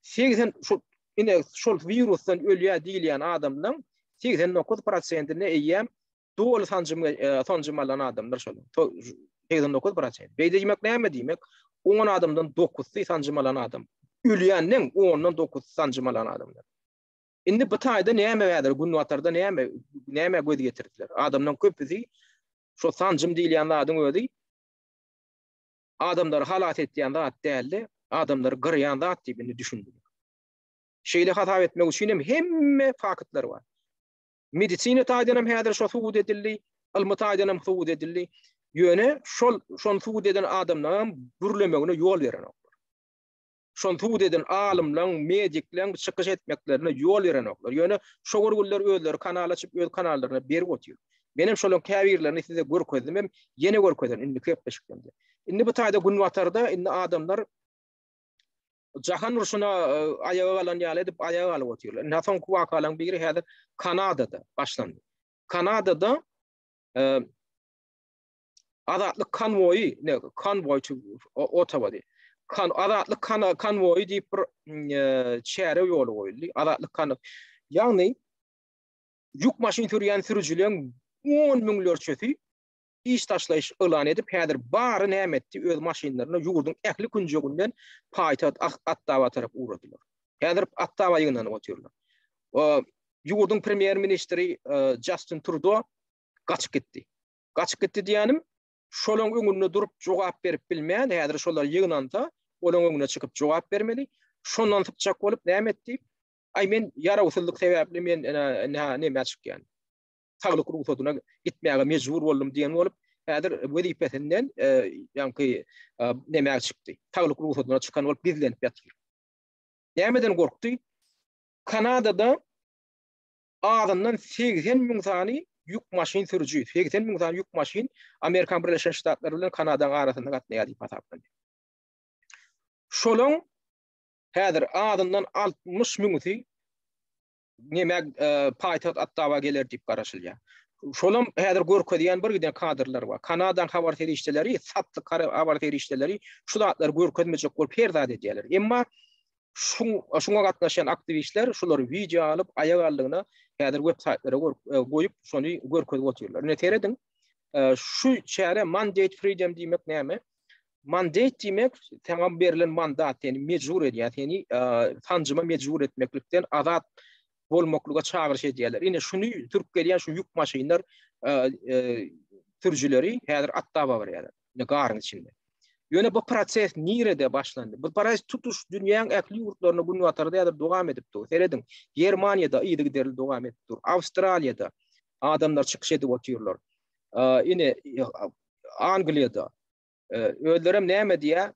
80 şu ine şol wirusdan ölýär diýilýän adamlaryň 89%-ine eýýäm Doly sanjym e, sanjym alan adamlar şol. 89%. Beýle diýmek näme diýmek? 10 adamdan 9-sy sanjym alan adam. Ölýänden 10-dan 9-sy sanjym alan adamlar. Indi bu taýda näme häzir günbatarda näme näme göz getirdiler? Adamdan köpüsi şo sanjym diýilýän zadyň özi. Adamlary halas etýän zat däl-de, adamlary gyrýan zat diýip indi düşündiler. Şeýle hasap etmek üçin hem hemme faktlar bar. Medisina taýdan hem häzir şo subut edildi, ylmy taýdan hem subut edildi. Ýöne şol şony subut eden adamlaryň gürlemegine ýol berenoklar. Şony subut eden alymlaryň, medikleriň çykyş etmeklerine ýol berenoklar. Ýöne şo görgüliler özleri kanal açyp, öz kanallaryna berip otyr. Men hem şolaryň käbirlerini size görkezdim hem, ýene görkezerin indiki gepleşiklerimde. Indi bu taýda günbatarda indi adamlar jahan urşuna aýaga galan ýaly edip aýaga galyp otyrlar. Indi soňky wakalaryň biri häzir Kanadada başlandy. Kanadada Azatlyk konwoýy, ne, konwoý to Ottawa diýip. Kan Azatlyk konwoýy diýip bir çäre ýola goýuldy. Azatlyk kan Ýagny ýük maşyn sürýän sürüjileriň 10 müňlerçesi iş taşlaýyş yglan edip, häzir bary näme etdi? Öz maşynlaryna ýurduň ähli künjeginden paýtagt Ottawa tarap ugradylar. Häzir Ottawa ýygnanyp otyrlar. Ýurduň premýer-ministri Justin Trudeau gaçyp gitdi. Gaçyp gitdi diýýänim, şolaň öňünde durup jogap berip bilmän, häzir şolar ýygnansa, olaň öňüne çykyp jogap bermeli. Şondan sypjak bolup näme etdi? Aý men ýarawsyzlyk sebäpli men nämä çykýan. Saglyk rugsadyna gitmäge mejbur boldum diýen bolup, häzir wezipesinden ýaňky nämä çykdy. Saglyk rugsadyna çykan bolup gizlenip ýatyr. Nämeden gorkdy? Kanadada azyndan 80 müň sany ýük maşyn sürüji, 80 müň sany ýük maşyn Amerikan Birleşen Ştatlary bilen Kanadanyň arasynda gatnaýar diýip hasaplanýar. Şolaň häzir azyndan 60 müňüsi näme paýtagt Ottawa geler diýip garaşylýar. Şolam häzir görkezýän bir giden kadrlar bar. Kanadanyň habar serişdeleri, satlyk habar serişdeleri şu zatlary görkezmejek bolup her zat edýärler. Emma şuňa gatnaşýan aktiwistler şulary wideo alyp, aýak aldygyna häzir web saýtlara goýup, şony görkezip otyrlar. Ine serediň, şu çäre mandate freedom diýmek näme? Mandate diýmek saňa berlen mandat, seni mejbur edýär, seni sanjyma mejbur etmeklikden azat bolmaklyga çagyryş edýärler. Ine şuny sürüp gelýän şu ýük maşynlar sürüjileri häzir Ottawa barýarlar. Ine garyň içinde. Ýöne bu proses nirede başlandy? Bu proses tutuş dünýäň ähli ýurtlarynda günbatarda häzir dowam edip dur. Serediň, Germaniýada yzygiderli dowam edip dur. Awstraliýada adamlar çykyş edip otyrlar. Ine Angliýada özlerem näme diýýär?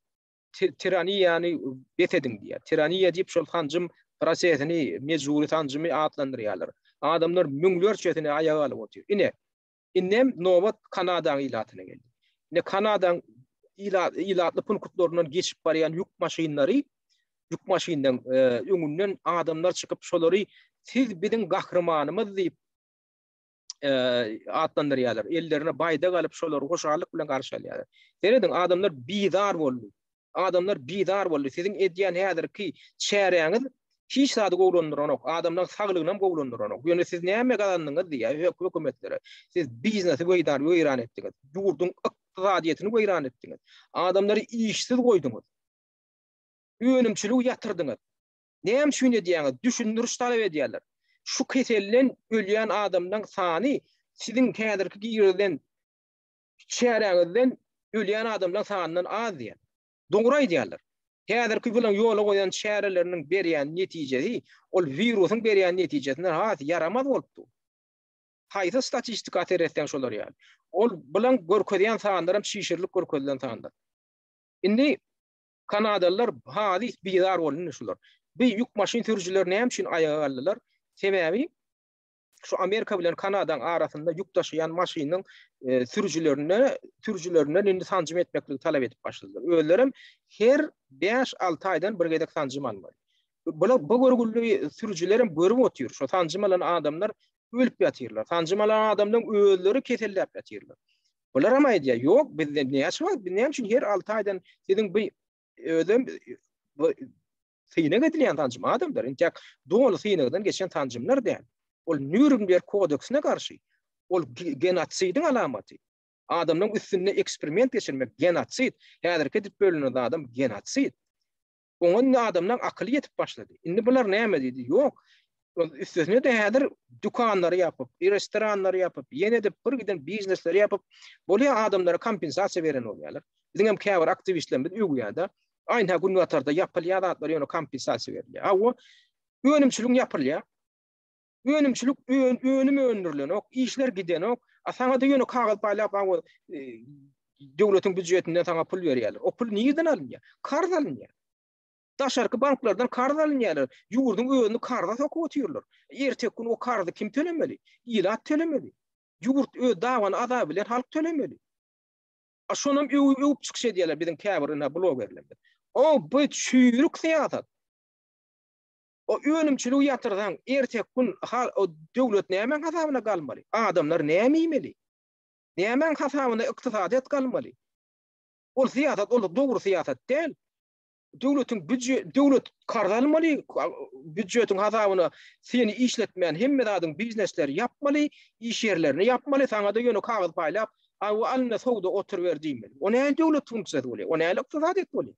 Tiraniýany bes ediň diýýär. Tiraniýa diýip şol sanjym prosesini, mejbury sanjymy atlandyrýarlar. Adamlar müňlerçesini aýaga alyp otyr. Ine, indem nobat Kanadaň ilatyna geldi. Ine Kanadaň ilatly punktlaryndan geçip barýan ýük maşynlary, ýük maşyndan öňünden adamlar çykyp şolary siz biziň gahrymanymyz diýip atlandyrýarlar. Ellerine baýdak alyp şolary hoşallyk bilen garşy alýarlar. Serediň, adamlar bizar boldy. Adamlar bizar boldy. Siziň edýän häzirki çäräňiz hiç zady gowulandyranok. Adamlaryň saglygyny hem gowulandyranok. Ýöne siz näme gazandyňyz diýýär hökümetlere. Siz biznesi weýran weýran etdiňiz. Ýurduň ykdysadyýetini weýran etdiňiz. Adamlary işsiz goýduňyz. Önümçiligi ýatyrdyňyz. Näme üçin edýäňiz? Düşündiriş talap edýärler. Şu keselden ölýän adamlaryň sany siziň häzirki girizilen çäräňizden ölýän adamlaryň sanyndan az diýýär. Dogry aýdýarlar. Häzirki bilen ýola goýan çäreleriniň berýän netijesi ol wirusyň berýän netijesinden has ýaramaz bolup dur. Haýsy statistika seretseň şolar ýaly. Ol bilen görkezýän sanlar hem çişirilip görkezilen sanlar. Indi Kanadalylar halys bizar boldy indi şular. Bu ýük maşyn sürüjileri näme üçin aýaga galdylar? Sebäbi şu Amerika bilen Kanadaň arasynda ýük daşaýan maşynyň e, sürüjilerine sürüjilerinden indi sanjym etmekligi talap edip başladylar. Özlerem her 5-6 aýdan bir gezek sanjym almaly. Bular bu görgüli sürüjilerem görüp otyr. Şu sanjym alan adamlar ölüp ýatyrlar. Sanjym alan adamlaryň özleri keselläp ýatyrlar. Bular hem aýdýar, ýok, bizde näçe wagt, biz näme üçin her 6 aýdan siziň bu özem bu synag edilýän sanjym adamlar, intäk doly synagdan geçen sanjymlar däl. Ol Nýurnberg kodeksine garşy. Ol genosidiň alamaty. Adamlaryň üstünde eksperiment geçirmek genosid. Häzirki edip bölünen adam genosid. Oňa indi adamlaň akyly ýetip başlady. Indi bular näme diýdi? Ýok. Üstesine-de häzir dükanlary ýapyp, restoranlary ýapyp, ýene-de bir giden biznesleri ýapyp, bolýa adamlara kompensasiýa beren bolýarlar. Biziň hem käbir aktiwistlerimiz öwýär-de. Aýna günbatarda ýapylýar zatlar ýöne kompensasiýa berilýär. Hawa, önümçiligiň ýapylýar. Önümçilik önüm öndürilenok, işler gidenok. A saňa-da ýöne kagyz paýlap, hawa, e, döwletiň býujetinden saňa pul berýärler. O pul nirden alynýar? Karz alynýar. Daşarky banklardan karz alynýarlar. Ýurduň özüni karza sokup otyrlar. Erteki gün o karzy kim tölemeli? Ilat tölemeli. Ýurt öz dawan azaby bilen halk tölemeli. A şonam öwüp öwüp çykyş edýärler biziň käbir ina blogerlerimiz. O bu çüýrük syýasat. O önümçiligi ýatyrsaň, erteki gün o döwlet nämäň hasabyna galmaly? Adamlar näme iýmeli? Nämäň hasabyna ykdysadyýet galmaly? Ol syýasat, ol dogry syýasat däl. Döwletiň býujet, döwlet karz almaly, býujetiň hasabyna seni işletmän hemme zadyň biznesleri ýapmaly, iş ýerlerini ýapmaly, saňa-da ýöne kagyz paýlap, al indi sowda oturyber diýmeli. O nähili döwlet funksiýasy bolýar? O nähili ykdysadyýet bolýar?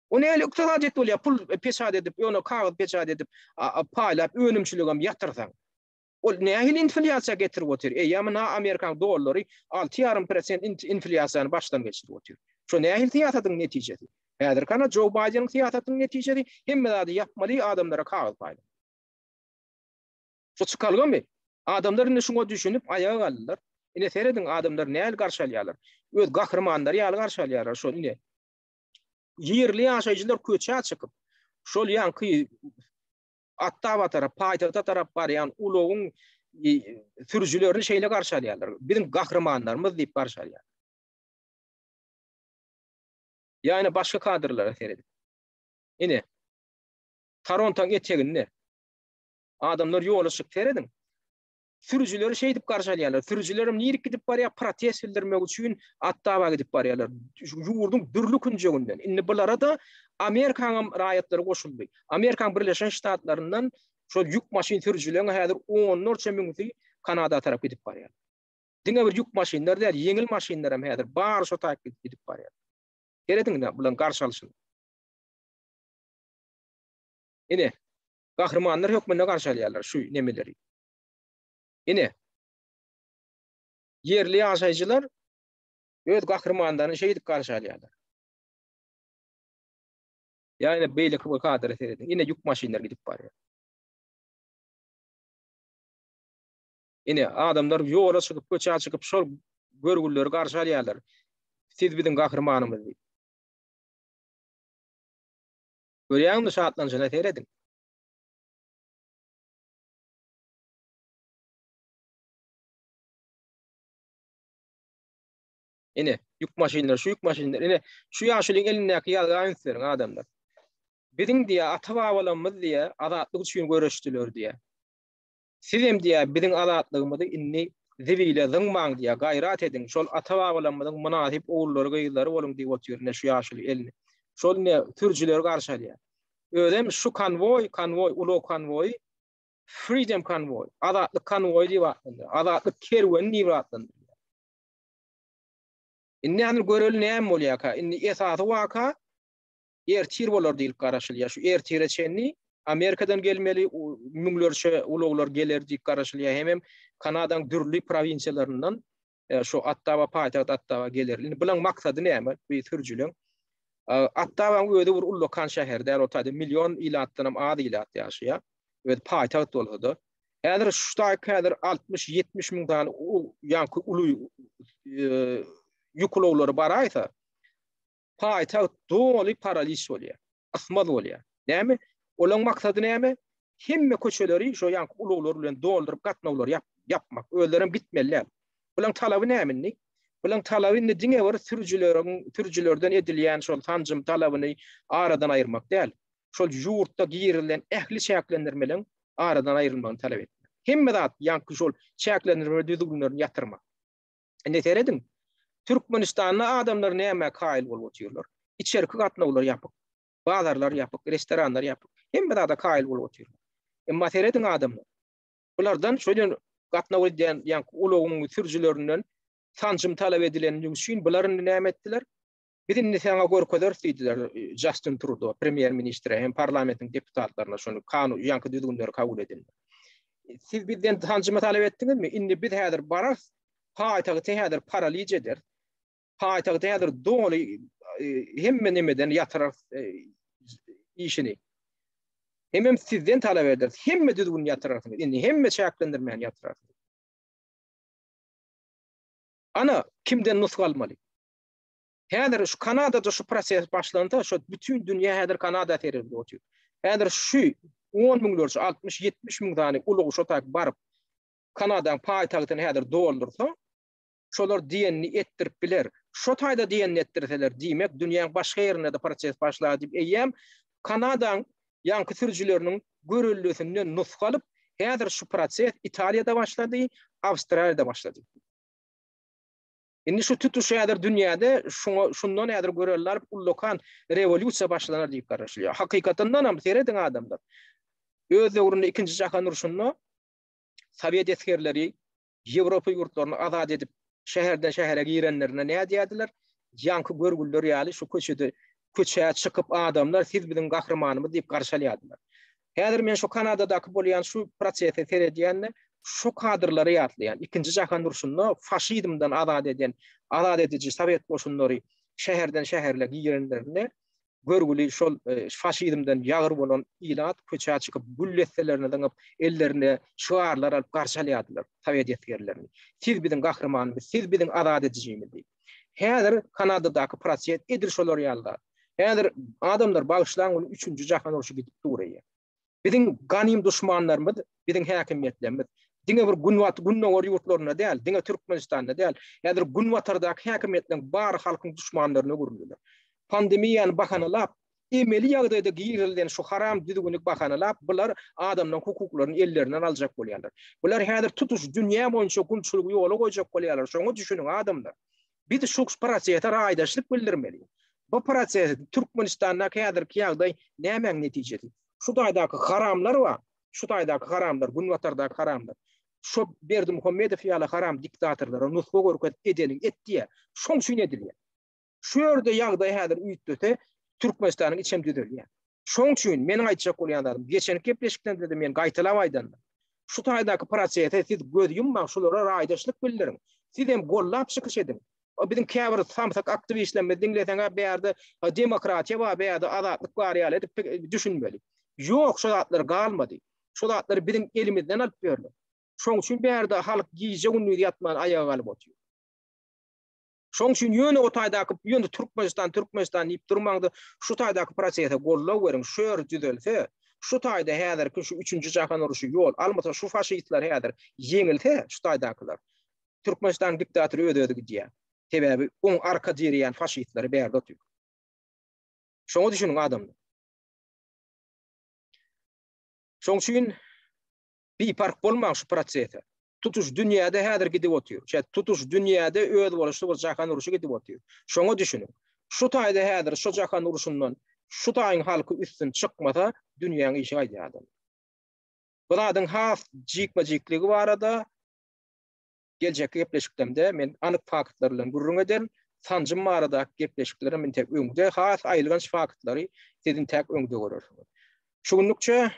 O nähili ykdysadyýet bolýar? Pul peçat edip, ýöne kagyz peçat edip, paýlap önümçiligem ýatyrsaň. Ol nähili inflýasiýa getirip otyr? Eýýäm ynha Amerikanyň dollary 6,5 prosent inflýasiýany başdan geçirip otyr. Şo nähili syýasatyň netijesi? Häzirki ana Joe Baýdeniň syýasatynyň netijesi hemme zady ýapmaly, adamlara kagyz paýlamaly. Şu çykalgamy? Adamlar indi şuňa düşünip aýaga galdylar. Ine serediň adamlar nähili garşy alýarlar. Öz gahrymanlary ýaly garşy alýarlar şol ine. Ýerli ýaşaýjylar köçä çykyp, şol ýaňky Ottawa tarap, paýtagta tarap barýan ulagyň e, sürüjilerini şeýle garşy alýarlar. Biziň gahrymanlarymyz diýip garşy alýarlar. Ýa başga kadrlara seredip. Ine, Torontoň eteginde adamlar ýola çykyp serediň. Sürüjileri şeýdip garşy alýarlar. Sürüjilerem nirik gidip barýar? Protest bildirmek üçin Ottawa gidip barýarlar. Ýurduň dürli künjeginden. Indi bulara-da Amerikanyň raýatlary goşuldy. Amerikanyň Birleşen Ştatlaryndan şol ýük maşyn sürüjileriň häzir onlarça müňüsi Kanada tarap gidip barýar. Diňe bir ýük maşynlar däl, ýeňil maşynlar hem häzir bary şo taýyp gidip barýar. Serediň ine bularyň garşy alşyna. Ine, gahrymanlar hökmünde garşy alýarlar şu nemeleri. Ine, ýerli ýaşaýjylar öz gahrymanlaryny şeýdip garşy alýarlar. Ýa ine beýleki bir kadra serediň. Ine ýük maşynlar gidip barýar. Ine adamlar ýola çykyp, köçä çykyp şol görgülileri garşy alýarlar. Siz biziň gahrymanymyz diýip. Görýäňmi şatlanşyna serediň. Ine, ýük maşynlar, şu ýük maşynlar. Ine, şu ýaşulyň elindäki ýazga üns beriň adamlar. Biziň diýä ata-babalarymyz diýä azatlyk üçin göreşdiler diýä. Siz hem diýä biziň azatlygymyzy indi zibile zyňmaň diýä, gaýrat ediň, şol ata-babalarymyzyň mynasyp ogullary, gyzlary boluň diýip otyr ine şu ýaşuly elini. Şol ine sürüjileri garşy alýar. Özem şu konwoý, konwoý, ulag konwoýy Freedom Convoy, Azatlyk konwoýy diýip atlandyrýar. Azatlyk kerweni diýip atlandyrýar. Indi hany göreli näme bolýarka? Indi esasy waka ertir bolar diýlip garaşylýar. Şu ertire çenli Amerikadan gelmeli müňlerçe ulaglar geler diýip garaşylýar. Hemem Kanadaň dürli prowinsiýalaryndan e, şu Ottawa paýtagt Ottawa geler. Indi bulaň maksady näme? Bu sürüjileň Ottawaň özi bir ullakan şäher däl, o taýda million ilatdan hem az ilat ýaşaýar. Öz paýtagt bolsa-da. Häzir şu taýk häzir 60-70 müň sany ýaňky uly e, ýük ulaglary baraýsa, paýtagt doly paraliç bolýar. Ysmaz bolýar. Näme? Olaň maksady näme? Hemme köçeleri şo ýaňky ulaglar bilen dolduryp gatnawlary ýapmak. Özlerem gitmeli däl. Bulaň talaby näme indi? Bulaň talaby indi diňe bir sürüjileriň sürüjilerden edilýän şol sanjym talabyny aradan aýyrmak däl. Şol ýurtda girizilen ähli çäklendirmeleň aradan aýrylmagyny talap etmek. Hemme zat ýaňky şol çäklendirme düzgünlerini ýatyrmak. Indi serediň. Türkmenistanda adamlar nämä kaýyl bolup otyrlar? Içerki gatnawlar ýapyk. Bazarlar ýapyk, restoranlar ýapyk. Hemme zada kaýyl bolup otyrlar. Emma serediň adamlar. Bulardan şol gatnaw edýän ýaňky ulagyň sürüjilerinden sanjym talap edileni üçin bular indi näme etdiler? Biz indi saňa görkezeris diýdiler Justin Trudeau, premýer ministre hem parlamentiň deputatlaryna şony kanun ýaňky düzgünleri kabul edildi. Siz bizden sanjymy talap etdiňizmi? Indi biz häzir bararys, paýtagty häzir paraliç ederis. Paýtagty häzir doly hemme nemeden ýatyrarys işini. Hemem sizden talap ederis. Hemme düzgüni ýatyrarsyňyz. Indi hemme çäklendirmäni ýatyrarsyňyz. Ana, kimden nusga almaly? Häzir şu Kanadada şu proses başlansa, şu bütün dünýä häzir Kanada seredip otyr. Häzir şu 10 müňlerçe, 60-70 müň sany ulag şo taýy baryp, Kanadanyň paýtagtyny häzir doldursa, şolar diýenini etdirip biler. Şo taýda diýenini etdirseler, diýmek, dünýäň başga ýerinde-de proses başlar diýip, eýýäm Kanadaň ýaňky sürüjileriniň göreldesinden nusga alyp, häzir şu proses Italiýada başlady, Awstraliýada başlady. Indi şu tutuş häzir dünýäde şuňa şundan häzir görelde alyp ullakan rewolýusiýa başlanar diýip garaşylýar. Hakykatyndan hem serediň adamlar. Öz döwründe ikinji jahan urşunda sowet esgerleri Ýewropa ýurtlaryny azat edip, şäherden şähere girenlerinde nädýärdiler? Ýaňky görgüliler ýaly şu köçede köçä çykyp adamlar siz biziň gahrymanymyz diýip garşy alýardylar. Häzir men şu Kanadadaky bolýan şu prosese seredýände şu kadrlary ýatlaýan. Ikinji jahan urşunda faşizmden azat eden, azat ediji sowet goşunlary şäherden şäherle girenlerinde görgüli şol faşizmden ýagyr bolan ilat köçä çykyp gül desselerini zyňyp, ellerine şygarlar alyp garşy alýardylar sowet esgerlerini. Siz biziň gahrymanymyz, siz biziň azat edijimiz diýip. Häzir Kanadadaky proses edil şolar ýaly zat. Häzir adamlar bagyşlaň ol üçünji jahan urşy gidip dur eýýäm. Biziň ganym duşmanlarymyz, biziň häkimiýetlerimiz. Diňe bir günbat, gündogar ýurtlarynda däl, diňe Türkmenistanda däl. Häzir günbatardaky häkimiýetleriň bary halkyň duşmanlaryna öwrüldiler. Pandemiýany bahanalap, emeli ýagdaýda girizilen şu haram düzgüni bahanalap, bular adamlaryň hukuklaryny ellerinden aljak bolýarlar. Bular häzir tutuş dünýä boýunça gulçulygy ýola goýjak bolýarlar. Şoňa düşüniň adamlar. Biz şu prosese raýdaşlyk bildirmeli. Bu proses Türkmenistandaky häzirki ýagdaý nämäň netijesi? Şu taýdaky haramlar bar. Şu taýdaky haramlar, günbatardaky haramlar. Şu Berdimuhamedow ýaly haram diktatorlara nusga görkezip edeniň et diýýär. Şoň üçin edilýär. Şu ýerde ýagdaý häzir üýtgese, Türkmenistanyň içem düzelýär. Şoň üçin meniň aýtjak bolýan zadym, geçenki gepleşikden-de men gaýtalap aýdandym. Şu taýdaky prosese siz göz ýummaň, şulara raýdaşlyk bildiriň. Siz hem gollap çykyş ediň. Biziň käbir samsyk aktiwistlerimizi diňleseň-ä bärde demokratiýa bar, bärde azatlyk bar ýaly edip düşünmeli. Ýok, şo zatlar galmady. Şo zatlary biziň elimizden alyp ýörler. Şoň üçin bärde halk gije-gündiz ýatman aýaga galyp otyr. Şoň üçin ýöne o taýdaky ýöne Türkmenistan, Türkmenistan diýip durmaňda şu taýdaky prosese goldaw beriň, şu ýer düzelse, şu taýda häzirki şu üçünji jahan urşy ýol almasa, şu faşistler häzir ýeňilse şu taýdakylar, Türkmenistanyň diktatory öz-özi gidýär. Sebäbi oň arka direýän faşistleri bärde otyr. Şoňa düşüniň adamlar. Şoň üçin biparh bolmaň şu prosese. Tutuş dünýäde häzir gidip otyr. Şeýle tutuş dünýäde özboluşly bir jahan urşy gidip otyr. Şoňa düşüniň. Şu taýda häzir şu jahan urşundan şu taýyň halky üstün çykmasa, dünýäň işi gaýdýar adam. Bu zadyň has jikme-jikligi barada geljekki gepleşiklerimde men anyk faktlar bilen gürrüň ederin. Sanjym baradaky gepleşiklerim intek öňde, has aýylganç faktlary siz intäk öňde görersiňiz. Şu günlükçe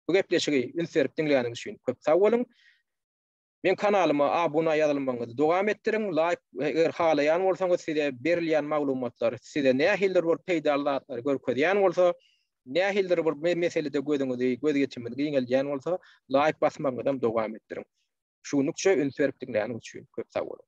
Bu gepleşigi üns berip diňläniňiz üçin köp sag boluň. Meň kanalyma abuna ýazylmagyňyzy dowam etdiriň. Laýk eger halaýan bolsaňyz size berilýän maglumatlar size nähilidir bir peýdaly zatlary görkezýän bolsa, nähilidir bir meselede gözüňizi, gözýetimiňizi giňeldýän bolsa, laýk basmagyňyzam dowam etdiriň. Şu günlükçe üns berip diňläniňiz üçin köp sag boluň.